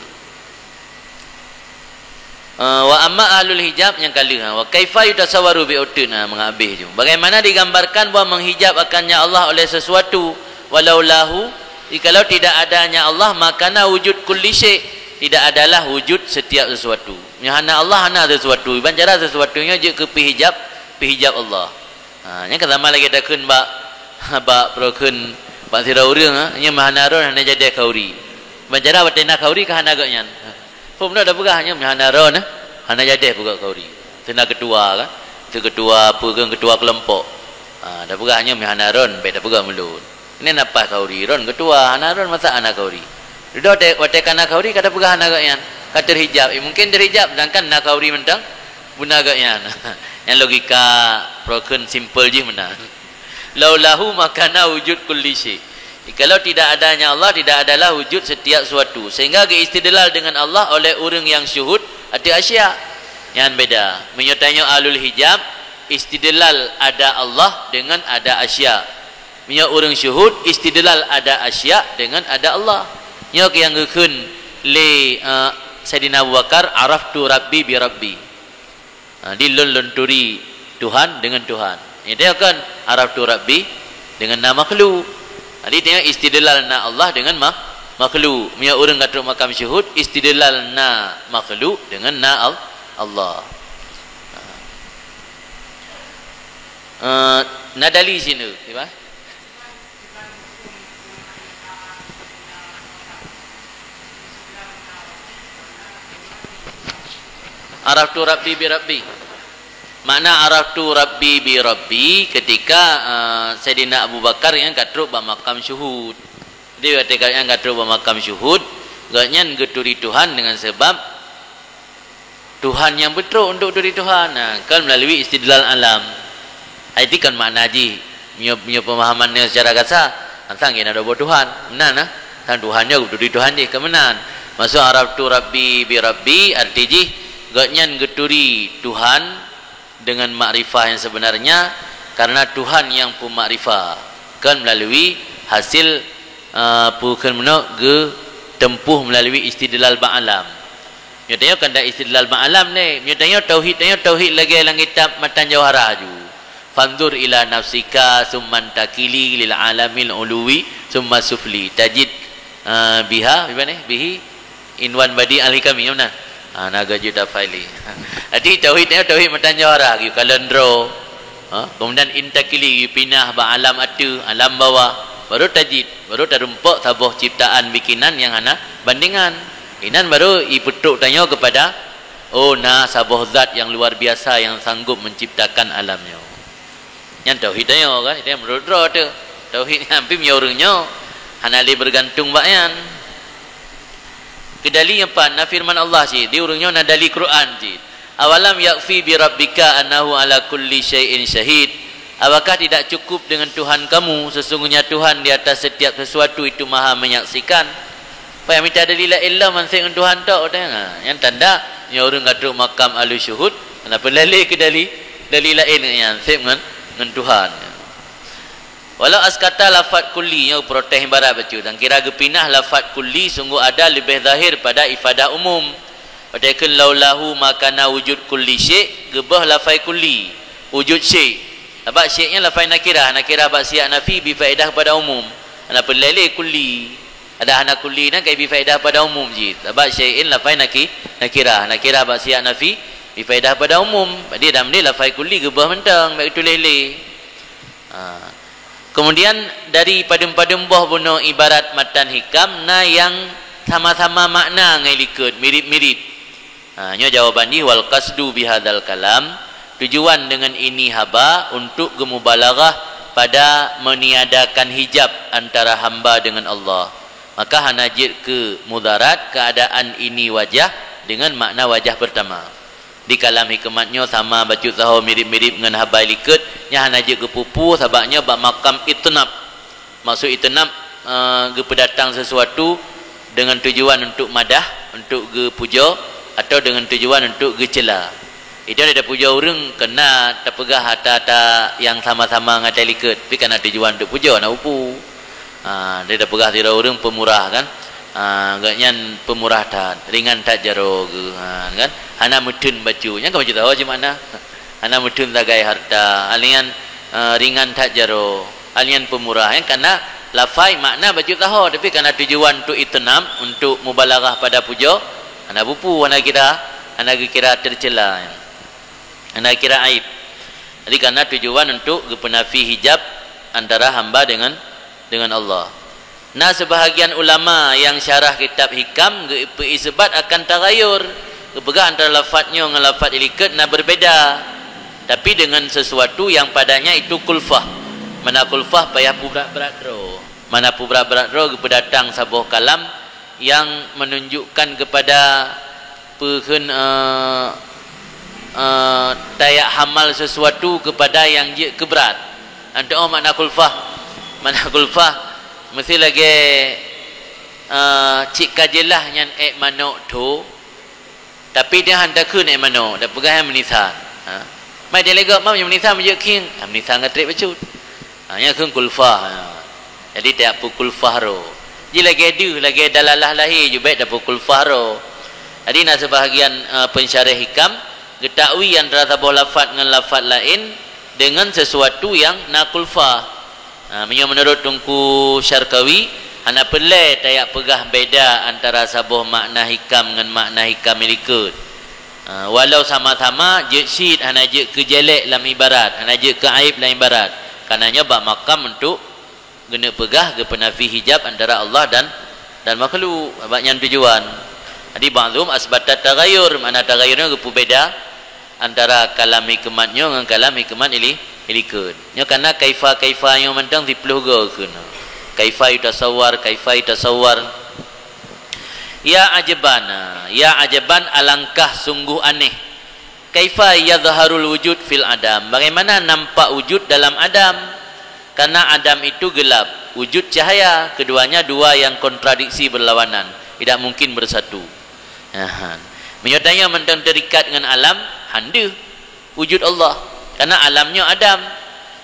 Eh, wa amma ahlul hijab nyang ka lheueh, ha, wa kaifa yutasawwaru bi utin, ha, meunga abéh ju. Bagaimana digambarkan bahwa menghijab akannya Allah oleh sesuatu, walau lahu, jikalau tidak adanya Allah, makana wujud kulli syai', tidak adalah wujud setiap sesuatu. Nyoe hana Allah, hana sesuatu. Iban cara sesuatu nyoe jeuet keu peuhijab, peuhijab Allah. Ha, nyan ka sama lagée takheun bak, bak peurokheun bak sidroe ureuëng, ha, nyoe meuhana ron hana jadeh khauri. Ban cara watée na khauri ka hana gobnyan. Phom na tapeugah nyoe meuhana ron, ha, hana jadeh peugah khauri. Teuna keutua ka, teu keutua peue keu keutua keulompok. Ha, tapeugah nyoe meuhana ron, bék tapeugah mulod. Nyan na paih khauri, ron keutua, hana ron masa hana khauri. Dudoe watée, watée ka na khauri ka tapeugah hana gobnyan. Ka teuhijab, eh, mungkin teuhijab sedangkan na khauri mantong. Beuna gobnyan. Nyan logika peurokheun simpel jih meunan. Laulahu makana wujud kulli syai'. Jikalau tidak adanya Allah, tidak adalah wujud setiap suatu. Sehingga geuistidlal dengan Allah oleh ureuëng nyang syuhud ateueh asya. Nyan beda. Meunyoe tanyoe ahlul hijab, istidlal ada Allah dengan ada asya. Meunyoe ureuëng syuhud, istidlal ada asya dengan ada Allah. Nyoe nyang geukheun lé, eh, Saidina Abu Bakar, "Araftu Rabbi bi Rabbi." Ha, di lôn, lôn turi Tuhan dengan Tuhan. Nyan teuh kon, "Araftu Rabbi" dengan na makhluk. Jadi, teuh istidlal na Allah dengan ma-, makhluk. Meunyoe ureuëng ka trok makam syuhud, istidlal na makhluk dengan na Al-, Allah. Ha. Eh, na dali sineuk, kiban? Araftu Rabbi bi Rabbi. Makna araftu Rabbi bi Rabbi, ketika, eh, Saidina Abu Bakar nyan ka trok bak makam syuhud. Jadi, ketika nyan ka trok bak makam syuhud, gobnyan geuturi Tuhan dengan sebab Tuhan nyang beutrok untuk turi Tuhan. Nah, kan melalui istidlal alam. Hai, itu kan makna jih. Meunyoe, meunyoe pemahaman nyoe secara kasar, asai geuh na dua boh Tuhan. Meunan, nah. Sang Tuhan nyoe geuturi Tuhan jih, ka meunan. Maksud araftu Rabbi bi Rabbi, arti jih, gobnyan geuturi Tuhan dengan makrifah yang sebenarnya, karena Tuhan yang pemakrifah. Kan melalui hasil, eh, peue kheun meunoe, geuteumpuh melalui istidlal bak alam. Nyoe tanyoe kan dak istidlal bak alam nyoe. Nyoe tanyoe tauhid, tanyoe tauhid lagèe lam kitab Matan Jauharah ju. Fanzur ila nafsika, tsumma intakili lil alamil uluwi, tsumma sufli. Tajid, ah, biha, biha ni? Bihi inwan badi al-hikami, ya beuna? Ah, na geuh ju tafaili. Jadi tauhid nyoe tauhid Matan Jauharah, geuyue kalon droe. Ha? Kemudian intakili, geuyue pinah bak alam ateueh, alam bawah. Baru tajid, baru tarumpok saboh ciptaan bikinan nyang hana bandingan. Inan baru ipeutrok tanyoe kepada, oh, na saboh zat yang luar biasa yang sanggup menciptakan alam nyoe. Nyan tauhid tanyoe kan, itu yang menurut droe tu. Tauhid nyan pih meunyoe ureueng nyoe hana lé bergantung bak nyan. Keu dali nyang pat, na firman Allah cit, di ureueng nyoe na dali Quran cit. Awalam yakfi bi rabbika annahu ala kulli syai'in syahid? Apakah tidak cukup dengan Tuhan kamu, sesungguhnya Tuhan di atas setiap sesuatu itu maha menyaksikan? Payah mita dalil laén lom, han sép ngon Tuhan tok, watèe nyan. Nyan tanda, nyoe ureueng ka trok makam ahli syuhud, hana peureulèe lé keu dalil, dalil laén nyan, sép ngon, ngon Tuhan. Walau askata lafaz kulli, nyoe protes ibarat bacut. Dan kira geupinah lafaz kulli sungguh ada leubeh zahir pada ifadah umum. Watèe kheun laulahu ma kana wujud kulli syai', geuböh lafai kulli, wujud syai'. Sabab syai' nyan lafai nakirah, nakirah bak siyak nafi bri faedah kepada umum. Hana peureulèe lé kulli. Ada hana kulli nyan ka bri faedah kepada umum cit. Sabab syai'in lafai naki-, nakirah, nakirah bak siyak nafi bri faedah kepada umum. Jadi dak meudeh lafai kulli geuböh mantong, bèk geutuléh lé. Ha. Kemudian, dari padum-padum boh bunoe ibarat matan hikam, na nyang sama-sama makna ngon likot, mirip-mirip. Ha, nyoe jawaban jih, wal qasdu bihadzal kalam, tujuan dengan ini haba untuk geumubalaghah pada meniadakan hijab antara hamba dengan Allah. Maka hana jeuet keu mudarat keadaan ini wajah dengan makna wajah pertama. Di kalam hikmat nyoe sama bacut saho mirip-mirip ngon haba likot, nyan hana jeuet geupeue-peue sabab nyoe bak makam itnab. Maksud itnab, eh, geupeudatang sesuatu dengan tujuan untuk madah, untuk geupujoe, atau dengan tujuan untuk geucela. Itu ada pujoe ureueng keu na tapeugah ata-ata nyang sama-sama ngon ata likot, tapi ka na tujuan untuk pujoe, na upu. Ha, dia tapeugah sidroe ureueng pemurah kan. Ha, gobnyan pemurah that, ringan that jaroe geuh, ha, kan. Hana meutheun bacut, nyan ka bacut tahu cit makna. Hana meutheun sagai harta, hal nyan, eh, ringan that jaroe, hal nyan pemurah. Nyan ka na lafai makna bacut tahu, tapi ka na tujuan untuk itnab, untuk mubalaghah pada pujoe, hana bupu, hana kira, hana geukira tercela, hana kira aib. Jadi ka na tujuan untuk geupeunafi hijab antara hamba dengan dengan Allah. Na seubahagian ulama nyang syarah kitab Hikam geupeuisbat akan taghayur, geupeugah antara lafaz nyoe ngon lafaz ilikot na berbeda, tapi dengan sesuatu yang padanya itu kulfah. Mana kulfah payah peubrat-brat droe. Mana peubrat-brat droe geupeudatang saboh kalam yang menunjukkan kepada peue kheun, eh, eh, tajak hamal sesuatu kepada nyang jeuet keu brat. Nyan teuh makna kulfah. Makna kulfah, miseu lagèe, eh, cit ka jeulaih nyan èk manok tho, tapi dia hana takheun èk manok, tapeugah nyan meunisan. Ha? Mai dilèe gob, "Mam, nyan meunisan meujeuet khieng." Ha, meunisan ka trép bacut. Ha, nyan kheun kulfah. Ha. Jadi, tajak peukulfah droe. Ji lagèe deuh, lagèe dalalah lahé ju bèk tapeukulfah droe. Jadi, na seubahagian, eh, pensyarah Hikam geutakwil antara saboh lafaz ngon lafaz laén dengan sesuatu nyang na kulfah. Ha, meunyoe meunurot Teungku Syarkawi, hana peureulèe tajak peugah beda antara saboh makna Hikam ngon makna Hikam ilikot. Ha, walau sama-sama jeuet cit, hana jeuet keu jelek lam ibarat, hana jeuet keu aib lam ibarat. Kareuna nyoe bak makam untuk geuneuk peugah geupeunafi hijab antara Allah dan, dan makhluk. Bak nyan tujuan. Jadi, ba'dhum asbatat taghayur, makna taghayur nyoe geupeubeda. Antara kalam hikmat nyoe ngon kalam hikmat ili-, ilikot. Nyoe kana kaifa-kaifa nyoe mantong siplôh goe kheun. Kaifa yutasawwar, kaifa yutasawwar. Ya ajaban, ya ajaban, alangkah sungguh aneh. Kaifa yadhharul wujud fil adam. Bagaimana nampak wujud dalam adam? Karena adam itu gelap, wujud cahaya, keduanya dua yang kontradiksi berlawanan, tidak mungkin bersatu. Aha. Meunyoe tanyoe mantong terikat ngon alam, han deuh wujud Allah. Karena alam nyoe adam,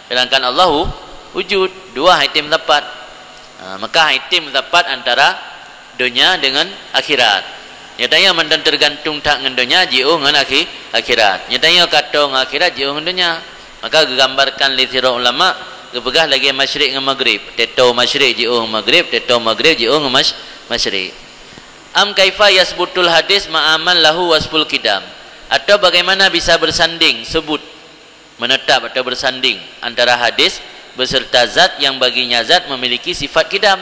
sedangkan Allah wu-, wujud. Dua han item sapat. Ha, maka han item sapat antara donya dengan akhirat. Nyoe tanyoe mantong tergantung that ngon donya, jiôh ngon akhi-, akhirat. Nyoe tanyoe ka toe ngon akhirat, jiôh ngon donya. Maka geugambarkan lé sidroe ulama, geupeugah lagée masyrik ngon maghrib. Teutoe masyrik jiôh ngon maghrib, teutoe maghrib jiôh ngon masy-, masyrik. Am kaifa yasbutul hadis ma'a man lahu wasful qidam? Atau bagaimana bisa bersanding, sebut, menetap atau bersanding antara hadis beserta zat yang baginya zat memiliki sifat qidam?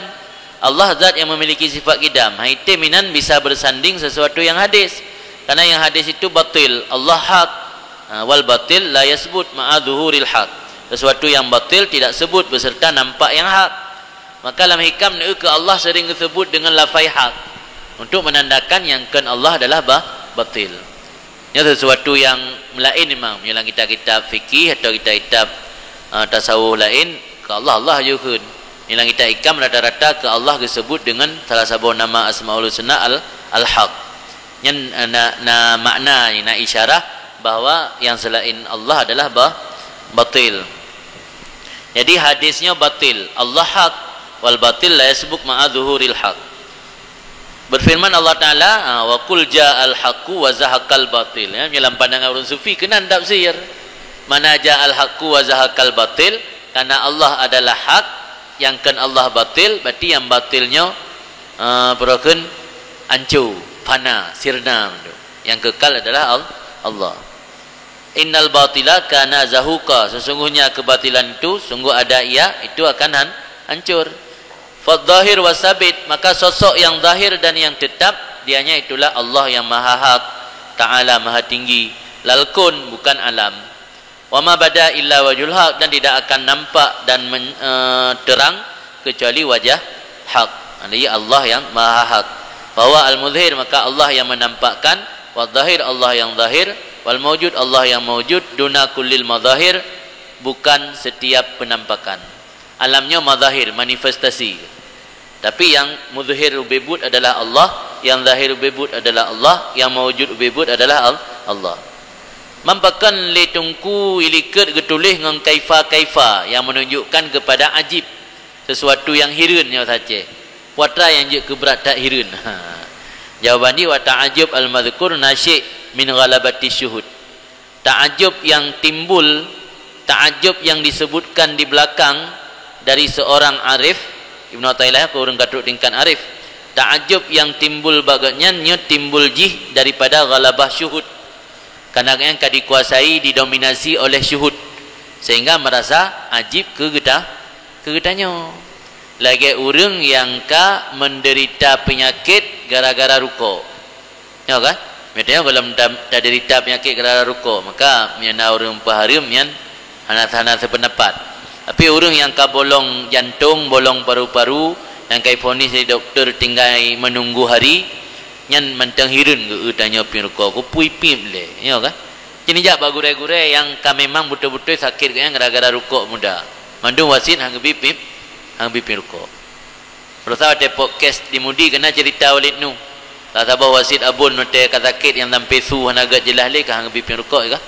Allah zat yang memiliki sifat qidam, han item inan bisa bersanding sesuatu yang hadis. Karena yang hadis itu batil, Allah hak. Ha, wal batil la yasbut ma'a zuhuril haq. Sesuatu yang batil tidak sebut beserta nampak yang hak. Maka lam hikam neu keu Allah sering disebut dengan lafai hak untuk menandakan yang kon Allah adalah ba-, batil. Nyoe sesuatu yang laén memang. Nyoe lam kitab-kitab fikih atau kitab-kitab, ah, tasawuf laén, keu Allah, Allah je kheun. Nyoe lam kitab hikam rata-rata keu Allah disebut dengan salah saboh nama Asmaul Husna al-, Al-Haq. Nyan, eh, na, na makna, na isyarah bahwa yang selain Allah adalah ba-, batil. Jadi hadisnya batil, Allah hak, wal batil la yasbut ma'a zuhuril haq. Berfirman Allah Taala, ah, "Wa qul ja'al haqqu wa zahaqal batil." Ya, nyoe lam pandangan ureuëng sufi keunan tafsir. Mana ja'al haqqu wa zahaqal batil, karena Allah adalah hak, yang kon Allah batil, berarti yang batil nyoe, ah, peurokon ancu, fana, sirna. Yang kekal adalah Al-, Allah. "Innal batila kana zahuqa." Sesungguhnya kebatilan itu, sungguh ada ia, itu akan han-, hancur. Fadzahir wasabit, maka sosok yang zahir dan yang tetap, dianya itulah Allah yang Maha Hak, Ta'ala Maha Tinggi. Lal kun, bukan alam. Wa ma bada illa wajhul haq, dan tidak akan nampak dan men-, eh, terang kecuali wajah hak. Jadi Allah yang Maha Hak. Bahwa al-muzhir, maka Allah yang menampakkan, wadzahir, Allah yang zahir, wal maujud, Allah yang maujud, duna kullil mazahir, bukan setiap penampakan. Alam nyoe mazahir, manifestasi. Tapi yang muzhir ubé buet adalah Allah, yang zahir ubé buet adalah Allah, yang maujud ubé buet adalah Al-, Allah. Mampakan lé Teungku ilikot geutuléh ngon kaifa-kaifa yang menunjukkan kepada ajib, sesuatu yang hireuen nyoe sace. Puatra nyang jeuet keu brat that hireuen. Ha. Jawaban jih, wa ta'ajjub al-madhkur nasyi' min ghalabati syuhud. Ta'ajub yang timbul, ta'ajub yang disebutkan di belakang dari seorang arif, Ibnu Athaillah keu ureuëng ka trok tingkat arif. Ta'ajub yang timbul bak gobnyan nyoe timbul jih daripada ghalabah syuhud. Karena gobnyan ka dikuasai, didominasi oleh syuhud, sehingga merasa ajib keu geuta-, keu geutanyoe. Lagée ureuëng nyang ka menderita penyakit gara-gara rukok. Nyoe kan? Misalnya kalau ta-, taderita penyakit gara-gara rukok, maka meunyoe na ureuëng peuhareuem nyan hana, hana sependapat. Tapi ureuëng nyang ka bolong jantong, bolong paru-paru, nyang ka divonis lé dokto tinggai menunggu hari, nyan mantong hireuen geu-, geutanyoe piep rukok, kupui piep lé. Nyoe kan? Keuneuk jak bak gurée-gurée nyang ka memang beutôi-beutôi sakét geuh nyan gara-gara rukok muda. Mandum wasiet han geubi piep, han geubi piep rukok. Peurasa watée podcast di Mudi keunan cerita Walid Nu. Saboh wasiet abon watée ka sakét nyang sampoe su hana gét jeulaih lé ka han geubi piep rukok ka.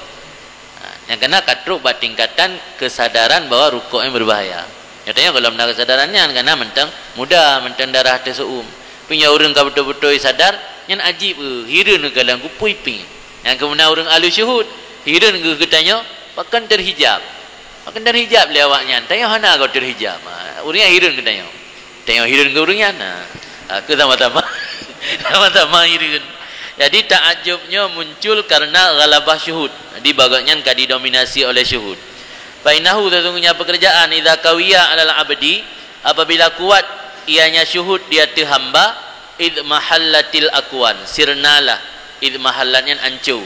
Ha, nyang keunan ka trok bak tingkatan kesadaran bahwa rukok nyan berbahaya. Nyatanya kalau na kesadaran nyan, karena mantong muda, mantong darah teuseu'uem. Tapi nyoe ureuëng ka beutôi-beutôi sadar, nyan ajib, eh, hireuen keu lôn kupui piep. Nyang keumeuna ureuëng ahli syuhud, hireuen geuh geutanyoe, pakon terhijab. Pakon terhijab lé awaknyan, tanyoe hana goe terhijab. Ha, ureuëng nyan hireuen geutanyoe. Tanyoe hireuen geuh ureuëng nyan. Ha. Ha, keu sama-sama. Sama-sama hireuen. Jadi, ta'ajub nyoe muncul karena ghalabah syuhud. Jadi, bak gobnyan ka didominasi oleh syuhud. Fa innahu, sesungguhnya pekerjaan, idza qawiya 'alal 'abdi, apabila kuat ianya syuhud di ateueh hamba, id mahallatil akwan, sirnalah, id mahallat nyan ancu.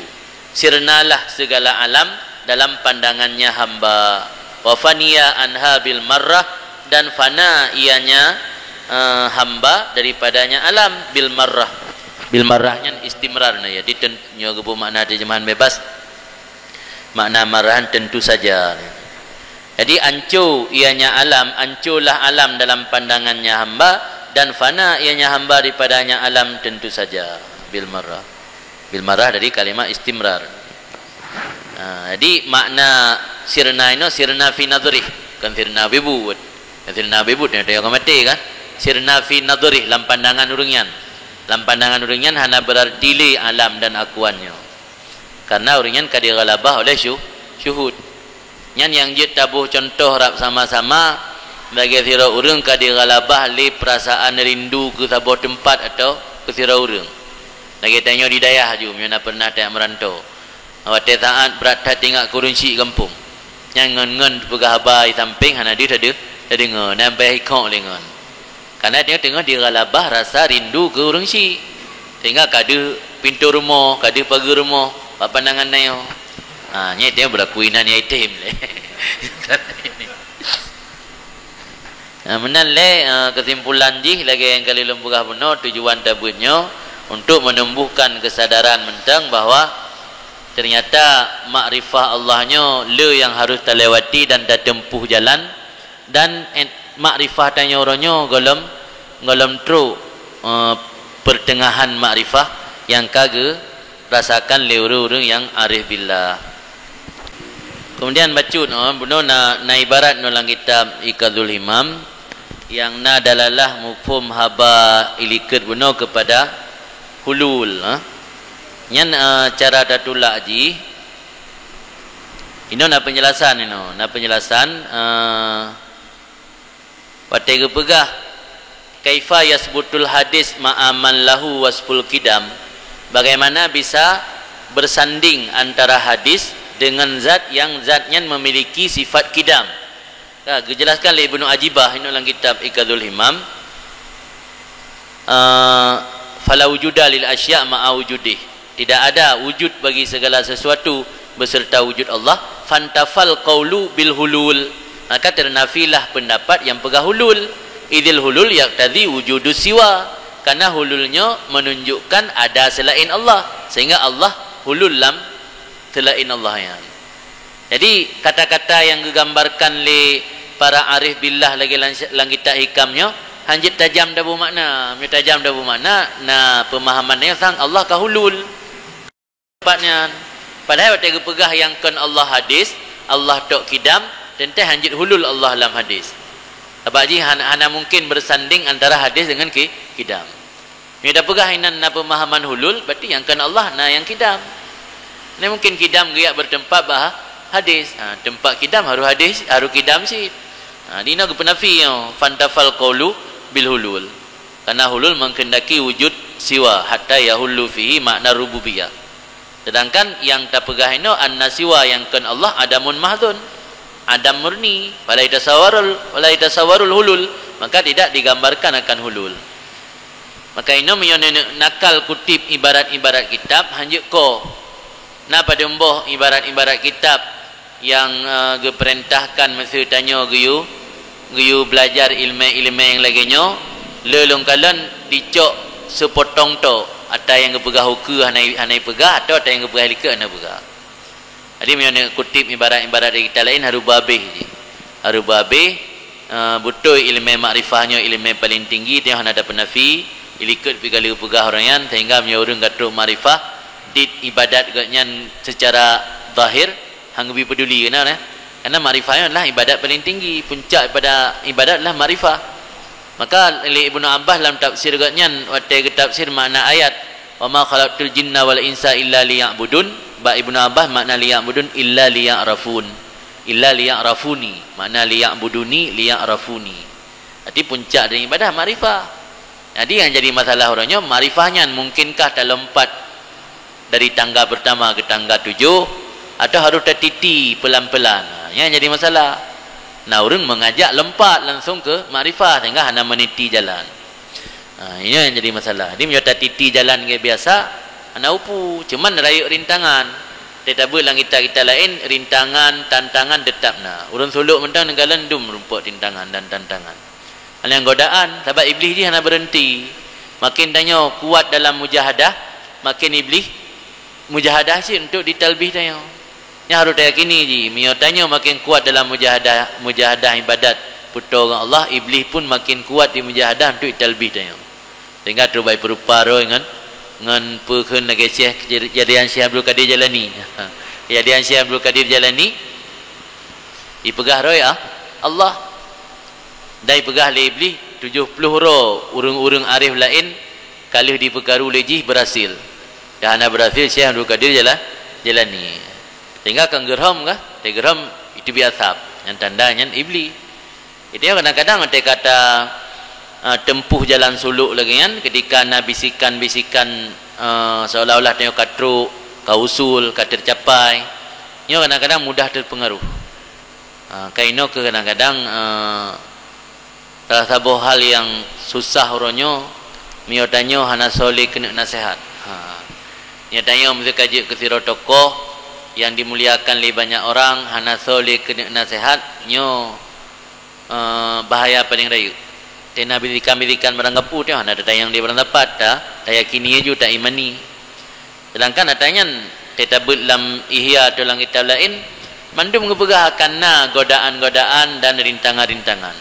Sirnalah segala alam dalam pandangannya hamba. Wa faniya anha bil marrah, dan fana ianya, eh, hamba daripadanya alam bil marrah. Bil marrah nyan istimrar na ya. Di ten-, nyoe geubeumakna terjemahan bebas. Makna marrah tentu saja. Jadi anco ianya alam, ancolah alam dalam pandangannya hamba, dan fana ianya hamba daripadanya alam tentu saja. Bil marrah. Bil marrah dari kalimat istimrar. Ha, jadi makna sirna inoe sirna fi nadhrih, bukan sirna bebut. Sirna bebut nyan teuka maté kan? Sirna fi nadhrih, lam pandangan ureuëng nyan. Lam pandangan ureuëng nyan hana berarti lé alam dan akuan nyoe. Karena ureuëng nyan ka dighalabah oleh syuh-, syuhud. Nyan nyang jeuet taboh cuntoh rab sama-sama, lagée sidroe ureuëng ka dighalabah lé peurasaan rindu keu saboh teumpat atawa keu sidroe ureuëng. Lagée tanyoe di dayah ju, meunyoe na pernah tajak meurantau. Watée saát brat that teuingat keu ureuëng syik gampông. Nyan ngon-ngon peugah haba di sampéng hana deuh tadeu-, tadeungoe, na payah ikhok lé ngon. Karena dia teungoh dighalabah rasa rindu keu ureuëng syik. Sehingga ka deuh pintoe rumoh, ka deuh pageue rumoh, bak pandangan nyoe. Ha, nyan dia berlaku inan nyang item lé. Nah, meunan lé, eh, kesimpulan jih lagée nyang ka lheueh lôn peugah bunoe, tujuan tabeuet nyoe untuk menumbuhkan kesadaran mantong bahwa ternyata makrifah Allah nyoe le nyang harus talewati dan tatempuh jalan, dan et-, makrifah tanyoe uroe nyoe gohlom, gohlom trok, eh, pertengahan makrifah nyang ka geu-, rasakan lé ureuëng-ureuëng nyang arif billah. Kemudian bacut, oh, bunoe na, na ibarat nyoe lam kitab Iqazul Himam, nyang na dalalah muphom haba ilikot bunoe kepada hulul, ha? Nyan, eh, cara tatulak jih. Inoe na penjelasan inoe, na penjelasan, eh, Watée geupeugah, "Kaifa yasbutul hadis ma'a man lahu wasful qidam?" Bagaimana bisa bersanding antara hadis dengan zat yang zat nyan memiliki sifat qidam? Ka geujelaskan lé Ibnu Ajibah inoe lam kitab Iqazul Himam, eh, "Fala wujuda lil asya' ma'a wujudih." Tidak ada wujud bagi segala sesuatu beserta wujud Allah, fantafal qaulu bil hulul, maka ternafilah pendapat yang peugah hulul, idil hulul yaqtadi wujudus siwa, karena hulul nyoe menunjukkan ada selain Allah, sehingga Allah hulul lam selain Allah nyan. Jadi, kata-kata nyang geugambarkan lé para arif billah lagée lam, lam kitab Hikam nyoe, hanjeuet tajam tabu makna. Meunyoe tajam tabu makna, na peumahaman nyang sang Allah ka hulul. Pat nyan. Padahai watée geupeugah nyang kon Allah hadis, Allah tok kidam, teuntée hanjeuet hulul Allah lam hadis. Sabab jih hana, hana mungkin bersanding antara hadis dengan ki-, kidam. Meunyoe tapeugah inan na peumahaman hulul, berarti nyang kon Allah na nyang kidam. Hana mungkin kidam geujak bertempat bak hadis. Ha, tempat kidam harus hadis, harus kidam cit. Ha, di na geupeunafi nyoe, "Fantafal qaulu bil hulul." Karena hulul menghendaki wujud siwa, hatta yahullu fihi makna rububiyah. Sedangkan nyang tapeugah inoe anna siwa nyang kon Allah adamun mahdhun, adam murni, fala yatasawwarul, fala yatasawwarul hulul, maka tidak digambarkan akan hulul. Maka inoe meunyoe neuneuk nakal kutip ibarat-ibarat kitab, hanjeuet ko. Na padum boh ibarat-ibarat kitab nyang, eh, geupeurintahkan meuseu tanyoe geuyue, geuyue beulajar ileumé-ileumé nyang lagée nyoe, le lôn kalon dicok seupotong tok, ata nyang geupeugah ukeue hana, hana ipeugah, atawa ata nyang geupeugah likot hana peugah. Jadi, meunyoe neukutip ibarat-ibarat dari kitab laén, harôh beuhabéh jih. Harôh beuhabéh, eh, beutôi ileumé makrifah nyoe ileumé paleng tinggi, tanyoe hana tapeunafi, ilikot pih ka lheueh peugah ureuëng nyan, sehingga meunyoe ureuëng ka trok makrifah, dit ibadat gobnyan seucara zahir, han geubri peuduli keunan, eh. Karena makrifah nyoe adalah ibadat paleng tinggi, puncak daripada ibadat adalah makrifah. Maka lé Ibnu Abbas lam tafsir gobnyan, watée geutafsir makna ayat, "Wa ma khalaqtul jinna wal insa illa liya'budun," bak Ibnu Abbas makna liya'budun illa liya'rafun. Illa liya'rafuni, makna liya'buduni liya'rafuni. Jadi puncak dari ibadah makrifah. Jadi yang jadi masalah ureuëng nyoe makrifah nyan mungkinkah talompat dari tangga pertama ke tangga tujuh, atau harôh tatiti pelan-pelan. Ha, nyan jadi masalah. Nah, ureuëng mengajak lompat langsung ke makrifah sehingga hana meniti jalan. Ha, ini yang jadi masalah. Jadi, meunyoe tatiti jalan lagée biasa, hana upu, cuman rayeuk rintangan. Teutabeuet lam kitab-kitab laén, rintangan, tantangan teutap na. Ureuëng sulok mantong neukalon dum rumpok rintangan dan tantangan. Hana godaan, sabab Iblih jih hana beureuenti. Makin tanyoe kuat dalam mujahadah, makin Iblih mujahadah cit untuk ditalbih tanyoe. Nyan harôh tayakini jih, meunyoe tanyoe makin kuat dalam mujahadah, mujahadah ibadat peutoe ngon Allah, Iblih pun makin kuat di mujahadah untuk ditalbih tanyoe. Sehingga trok bak peurupa roh ngon, ngon peue kheun lagée Syekh, kejadian Syekh Abdul Qadir Jailani. Kejadian Syekh Abdul Qadir Jailani, ipeugah roh, ah, Allah. Dan ipeugah lé Iblih, tujoh ploh droe ureuëng-ureuëng arif laén ka lheueh dipeukaru lé jih, beurhasil. Dan hana beurhasil Syekh Abdul Qadir Jaila-, Jailani. Sehingga kan geurhom kah? Teugeurhom, itu biasa. Nyang tanda nyan Iblih. Jadi kadang-kadang watée gata, ah, tempuh jalan sulok lagée nyan, ketika na bisikan-bisikan, ah, seolah-olah tanyoe ka trok, ka usul, ka teucapai, nyoe kadang-kadang mudah teupeungaruh. Ah, ka inoe keuh kadang-kadang, ah, salah saboh hal nyang susah uroe nyoe, meunyoe tanyoe hana soe lé keuneuk naseuhat. Ha. Meunyoe tanyoe meuseuka jeuet keu sidroe tokoh nyang dimuliakan lé banyak orang, hana soe lé keuneuk naseuhat, nyoe eh, bahaya paleng rayeuk. Teuh na bisikan-bisikan barang gapu teuh hana tatanyong di barang sapat, ta, tayakini laju, taimani. Sedangkan ata nyan teutabeuet lam Ihya atau lam kitab laén, mandum geupeugah akan na godaan-godaan dan rintangan-rintangan.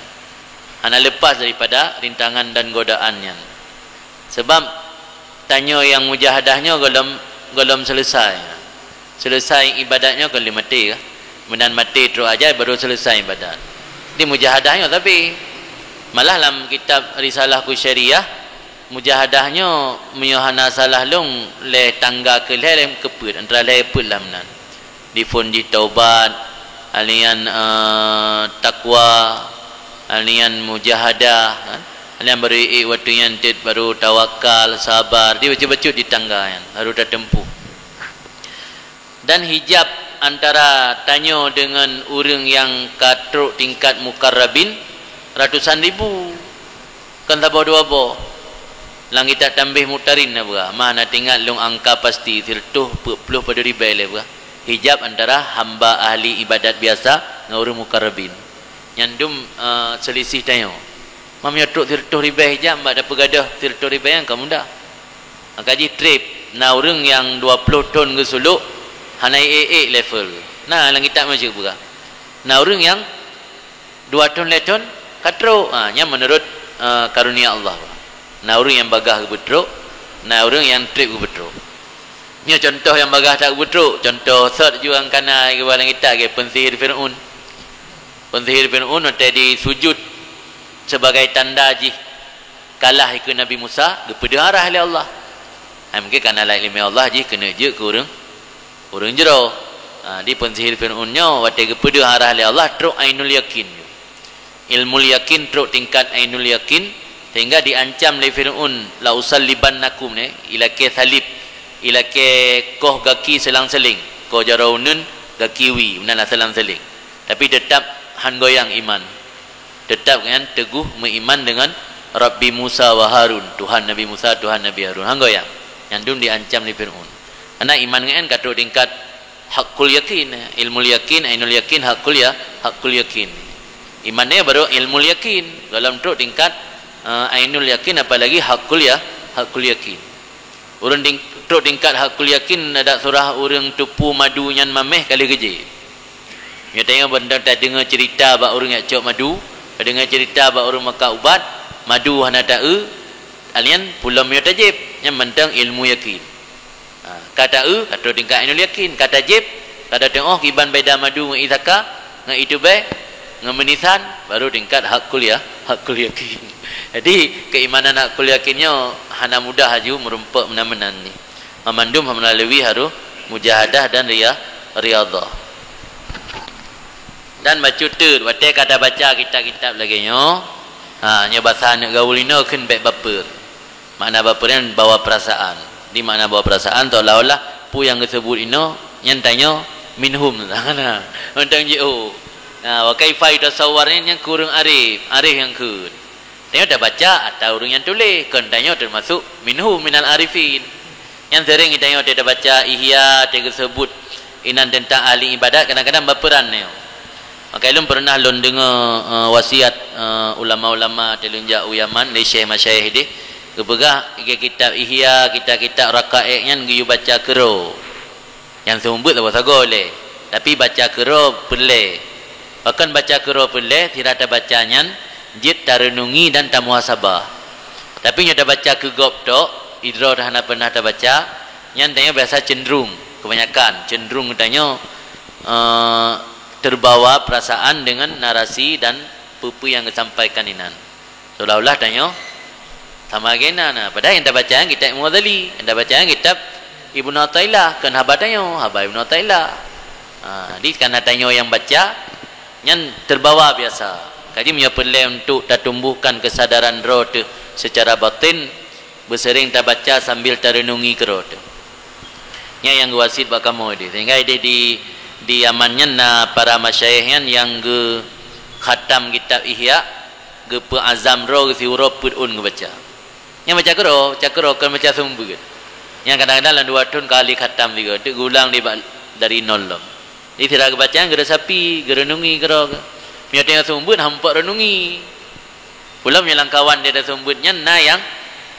Hana lepas daripada rintangan dan godaan nyan. Sebab tanyoe nyang mujahadah nyoe gohlom, gohlom selesai. Selesai ibadat nyoe kon lé maté kah? Meunan maté trok ajai baru selesai ibadat. Di mujahadah nyoe tapi malah lam kitab Risalah Kusyariyah, mujahadah nyoe meunyoe hana salah lôn lhée tangga keu lhée lhée keupeuet, antara lhée peuet lah meunan. Diphon jih taubat, alian, eh, takwa, alian mujahadah, kan? Alian baru ék watée nyan teuk baru tawakal, sabar, di bacut-bacut di tangga nyan, baru tatempuh. Dan hijab antara tanyoe deungon ureuëng nyang ka trok tingkat mukarrabin ratusan ribu, kon saboh dua boh. Lam kitab Tanbih Mughtarin na peugah, mah na teuingat lôn angka pasti, sireutôh peuet ploh padub ribée lé peugah. Hijab antara hamba ahli ibadat biasa ngon ureuëng mukarrabin. Nyan dum, eh, seulisih tanyoe. Meunyoe trok sireutôh ribée hijab, bak tapeugadôh sireutôh ribée nyan ka mudah. Maka jih treb, na ureuëng nyang dua ploh thon geusulok, hana ék-ék level. Na lam kitab Masyhur peugah. Na ureuëng nyang dua thon lhée thon ka trok. Ha, nyan meunurot, eh, karunia Allah. Na ureuëng nyang bagaih geupeutrok, na ureuëng nyang treb geupeutrok. Nyoe contoh nyang bagaih that geupeutrok, contoh sot ju nyang kana geuba lam kitab geuh, peusihir Fir'aun. Peusihir Fir'aun watée jisujut sebagai tanda jih kalah ikeue Nabi Musa, geupeudeuh arah lé Allah. Hai mungken kana lam iéleumé Allah jih keuneuk jeuet keu ureuëng, ureuëng jroh. Ha, di peusihir Fir'aun nyoe watée geupeudeuh arah lé Allah trok ainul yakin. Ilmul yakin trok tingkat ainul yakin, sehingga diancam lé Fir'aun, "La usallibannakum," nyan, ilakée salib, ilakée koh gaki seulang-seuléng, koh jaroe uneuen, gaki wie, meunan lam seulang-seuléng. Tapi teutap han goyang iman. Teutap nyan teuguh meuiman deungon Rabbi Musa wa Harun, Tuhan Nabi Musa, Tuhan Nabi Harun. Han goyang. Nyan dum diancam lé Fir'aun. Karena iman ngon nyan ka trok tingkat haqqul yakin, ilmul yakin, ainul yakin, haqqul ya-, haqqul yakin. Iman nyan baru ilmul yakin, gohlom trok tingkat, eh, ainul yakin, apalagi haqqul ya-, haqqul yakin. Ureuëng ting-, trok tingkat haqqul yakin, adak surah ureuëng teupeu madu nyan maméh ka lheueh geujieb. Nyoe tanyoe beuntoh tadeungoe ceurita bak ureuëng nyang cok madu, tadeungoe ceurita bak ureuëng meukat ubat, madu hana ta-eu, alian pulom nyoe tajieb, nyan mantong ilmu yakin. Ha, ka ta-eu, ka trok tingkat ainul yakin, ka tajieb, ka tateuoh kiban beda madu ngon ié saka, ngon ié tubée, ngon meunisan, baru tingkat haqqul ya-, haqqul yakin. Jadi, keimanan haqqul yakin nyoe hana mudah laju meurumpok meunan-meunan nyoe. Meumandum meulalu harôh mujahadah dan ria-, riadhah. Dan bacut teuk, watée ka tabaca kitab-kitab lagée nyoe, ha, nyoe basa aneuëk gaul inoe kheun bék bapeue. Makna bapeue nyan bawa perasaan. Di makna bawa perasaan, seolah-olah peue nyang geuseubut inoe, nyan tanyoe minhum. Mantong jiôh. Nah, wa kaifa yutasawwar nyan, nyan keu ureuëng arif, arif nyang kheun. Tanyoe tabaca ata ureuëng nyang tuléh, kon tanyoe teumasuk minhum minal arifin. Nyan seuréng tanyoe tabaca Ihya, tageuseubut Inan teuntang ahli ibadat kadang-kadang baperan nyoe. Maka lôn peureunah lôn deungoe, eh, wasiat, eh, ulama-ulama teuh lôn jak u Yaman, lé syekh masyayikh deh, geupeugah, "Lagèe kitab Ihya, kitab-kitab Raqaiq nyan geuyue baca keudroe." Nyang seumeubeuet saboh sagoe lé, tapi baca keudroe peureulèe. Pakon baca keudroe peureulèe, sira tabaca nyan jeuet tareunungi dan tamuhasabah. Tapi nyoe tabaca keu gob tok, sidroe hana pernah tabaca, nyan tanyoe biasa cenderung, kebanyakan cenderung tanyoe, eh, terbawa perasaan dengan narasi dan peue-peue nyang geusampaikan inan. Seolah-olah tanyoe sama gena na, padahai nyang tabaca nyan kitab Imam Ghazali, nyang tabaca nyan kitab Ibnu Athaillah, kon haba tanyoe, haba Ibnu Athaillah. Ha, jadi karena tanyoe nyang baca, nyan terbawa biasa. Kaji meunyoe peureulèe untuk tatumbuhkan kesadaran droe teuh secara batin, beuseuring tabaca sambil tareunungi keudroe teuh. Nyan nyang geuwasiet bak kamoe deh. Sehingga ideh di, di Yaman nyan na para masyayikh nyan nyang geukhatam kitab Ihya, geupeuazam droe geusiuroe peuet ôn geubaca. Nyang baca keudroe, baca keudroe kon baca seumeubeuet. Nyang kadang-kadang lam dua thôn kali khatam sigoe, teuk geulang di bak dari nol lom. Jadi sira geubaca geuresapi, geureunungi keudroe. Meunyoe tanyoe seumeubeuet, han peureunungi. Pula meunyoe lam kawan di seumeubeuet nyan na nyang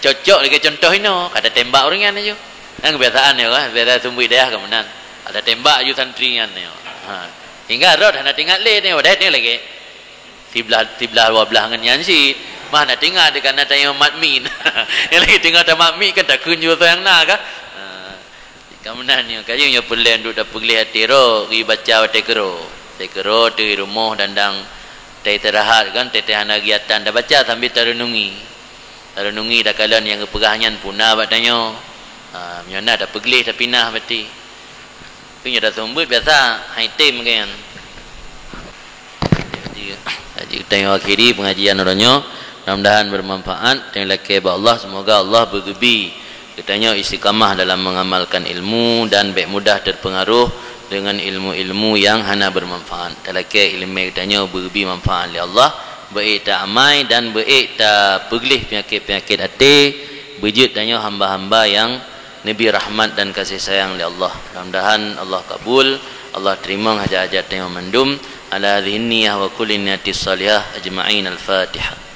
cocok lagèe contoh inoe, ka tatembak ureueng nyan laju. Nyan kebiasaan nyoe kan, biasa seumeubeuet dayah ka meunan. Ka tatembak laju santri nyan nyoe. Ha. Sehingga rot hana teuingat lé nyoe, padahai nyoe lagèe siblah, siblah dua blah ngon nyan cit. Mah na teuingat di kana tanyoe mat min. Nyang lagèe teungoh tamat min kan takheun ju nyang na ka. Ha. Ka meunan nyoe, ka nyoe peureulèe untuk tapeugleh até droe, geubaca watèe keudroe. Watèe keudroe teuh rumoh dan dang tai istirahat kan, teuh hana kegiatan, tabaca sambil tareunungi. Tareunungi takalon nyang geupeugah nyan peue na bak tanyoe. Ha, meunyoe na tapeugleh, tapinah berarti. Tapi nyoe taseumeubeuet biasa, hai tem kan. Jadi, jadi tanyoe akhiri pengajian uroe nyoe. Mudah-mudahan bermanfaat. Tanyoe lakèe bak Allah, semoga Allah beugeubri geutanyoe istiqamah dalam mengamalkan ilmu dan bèk mudah terpengaruh dengan ilmu-ilmu yang hana bermanfaat. Talakèe ileumèe geutanyoe beugeubri manfaat lé Allah, beuék ta amai dan beuék tapeugleh peunyakét-peunyakét até, beujeuet tanyoe hamba-hamba nyang neubri rahmat dan kasih sayang lé Allah. Mudah-mudahan Allah kabul, Allah teurimong hajat-hajat tanyoe mandum. Ala hadhihi niyah wa kulli niyatis salihah ajma'in. Al-Fatihah.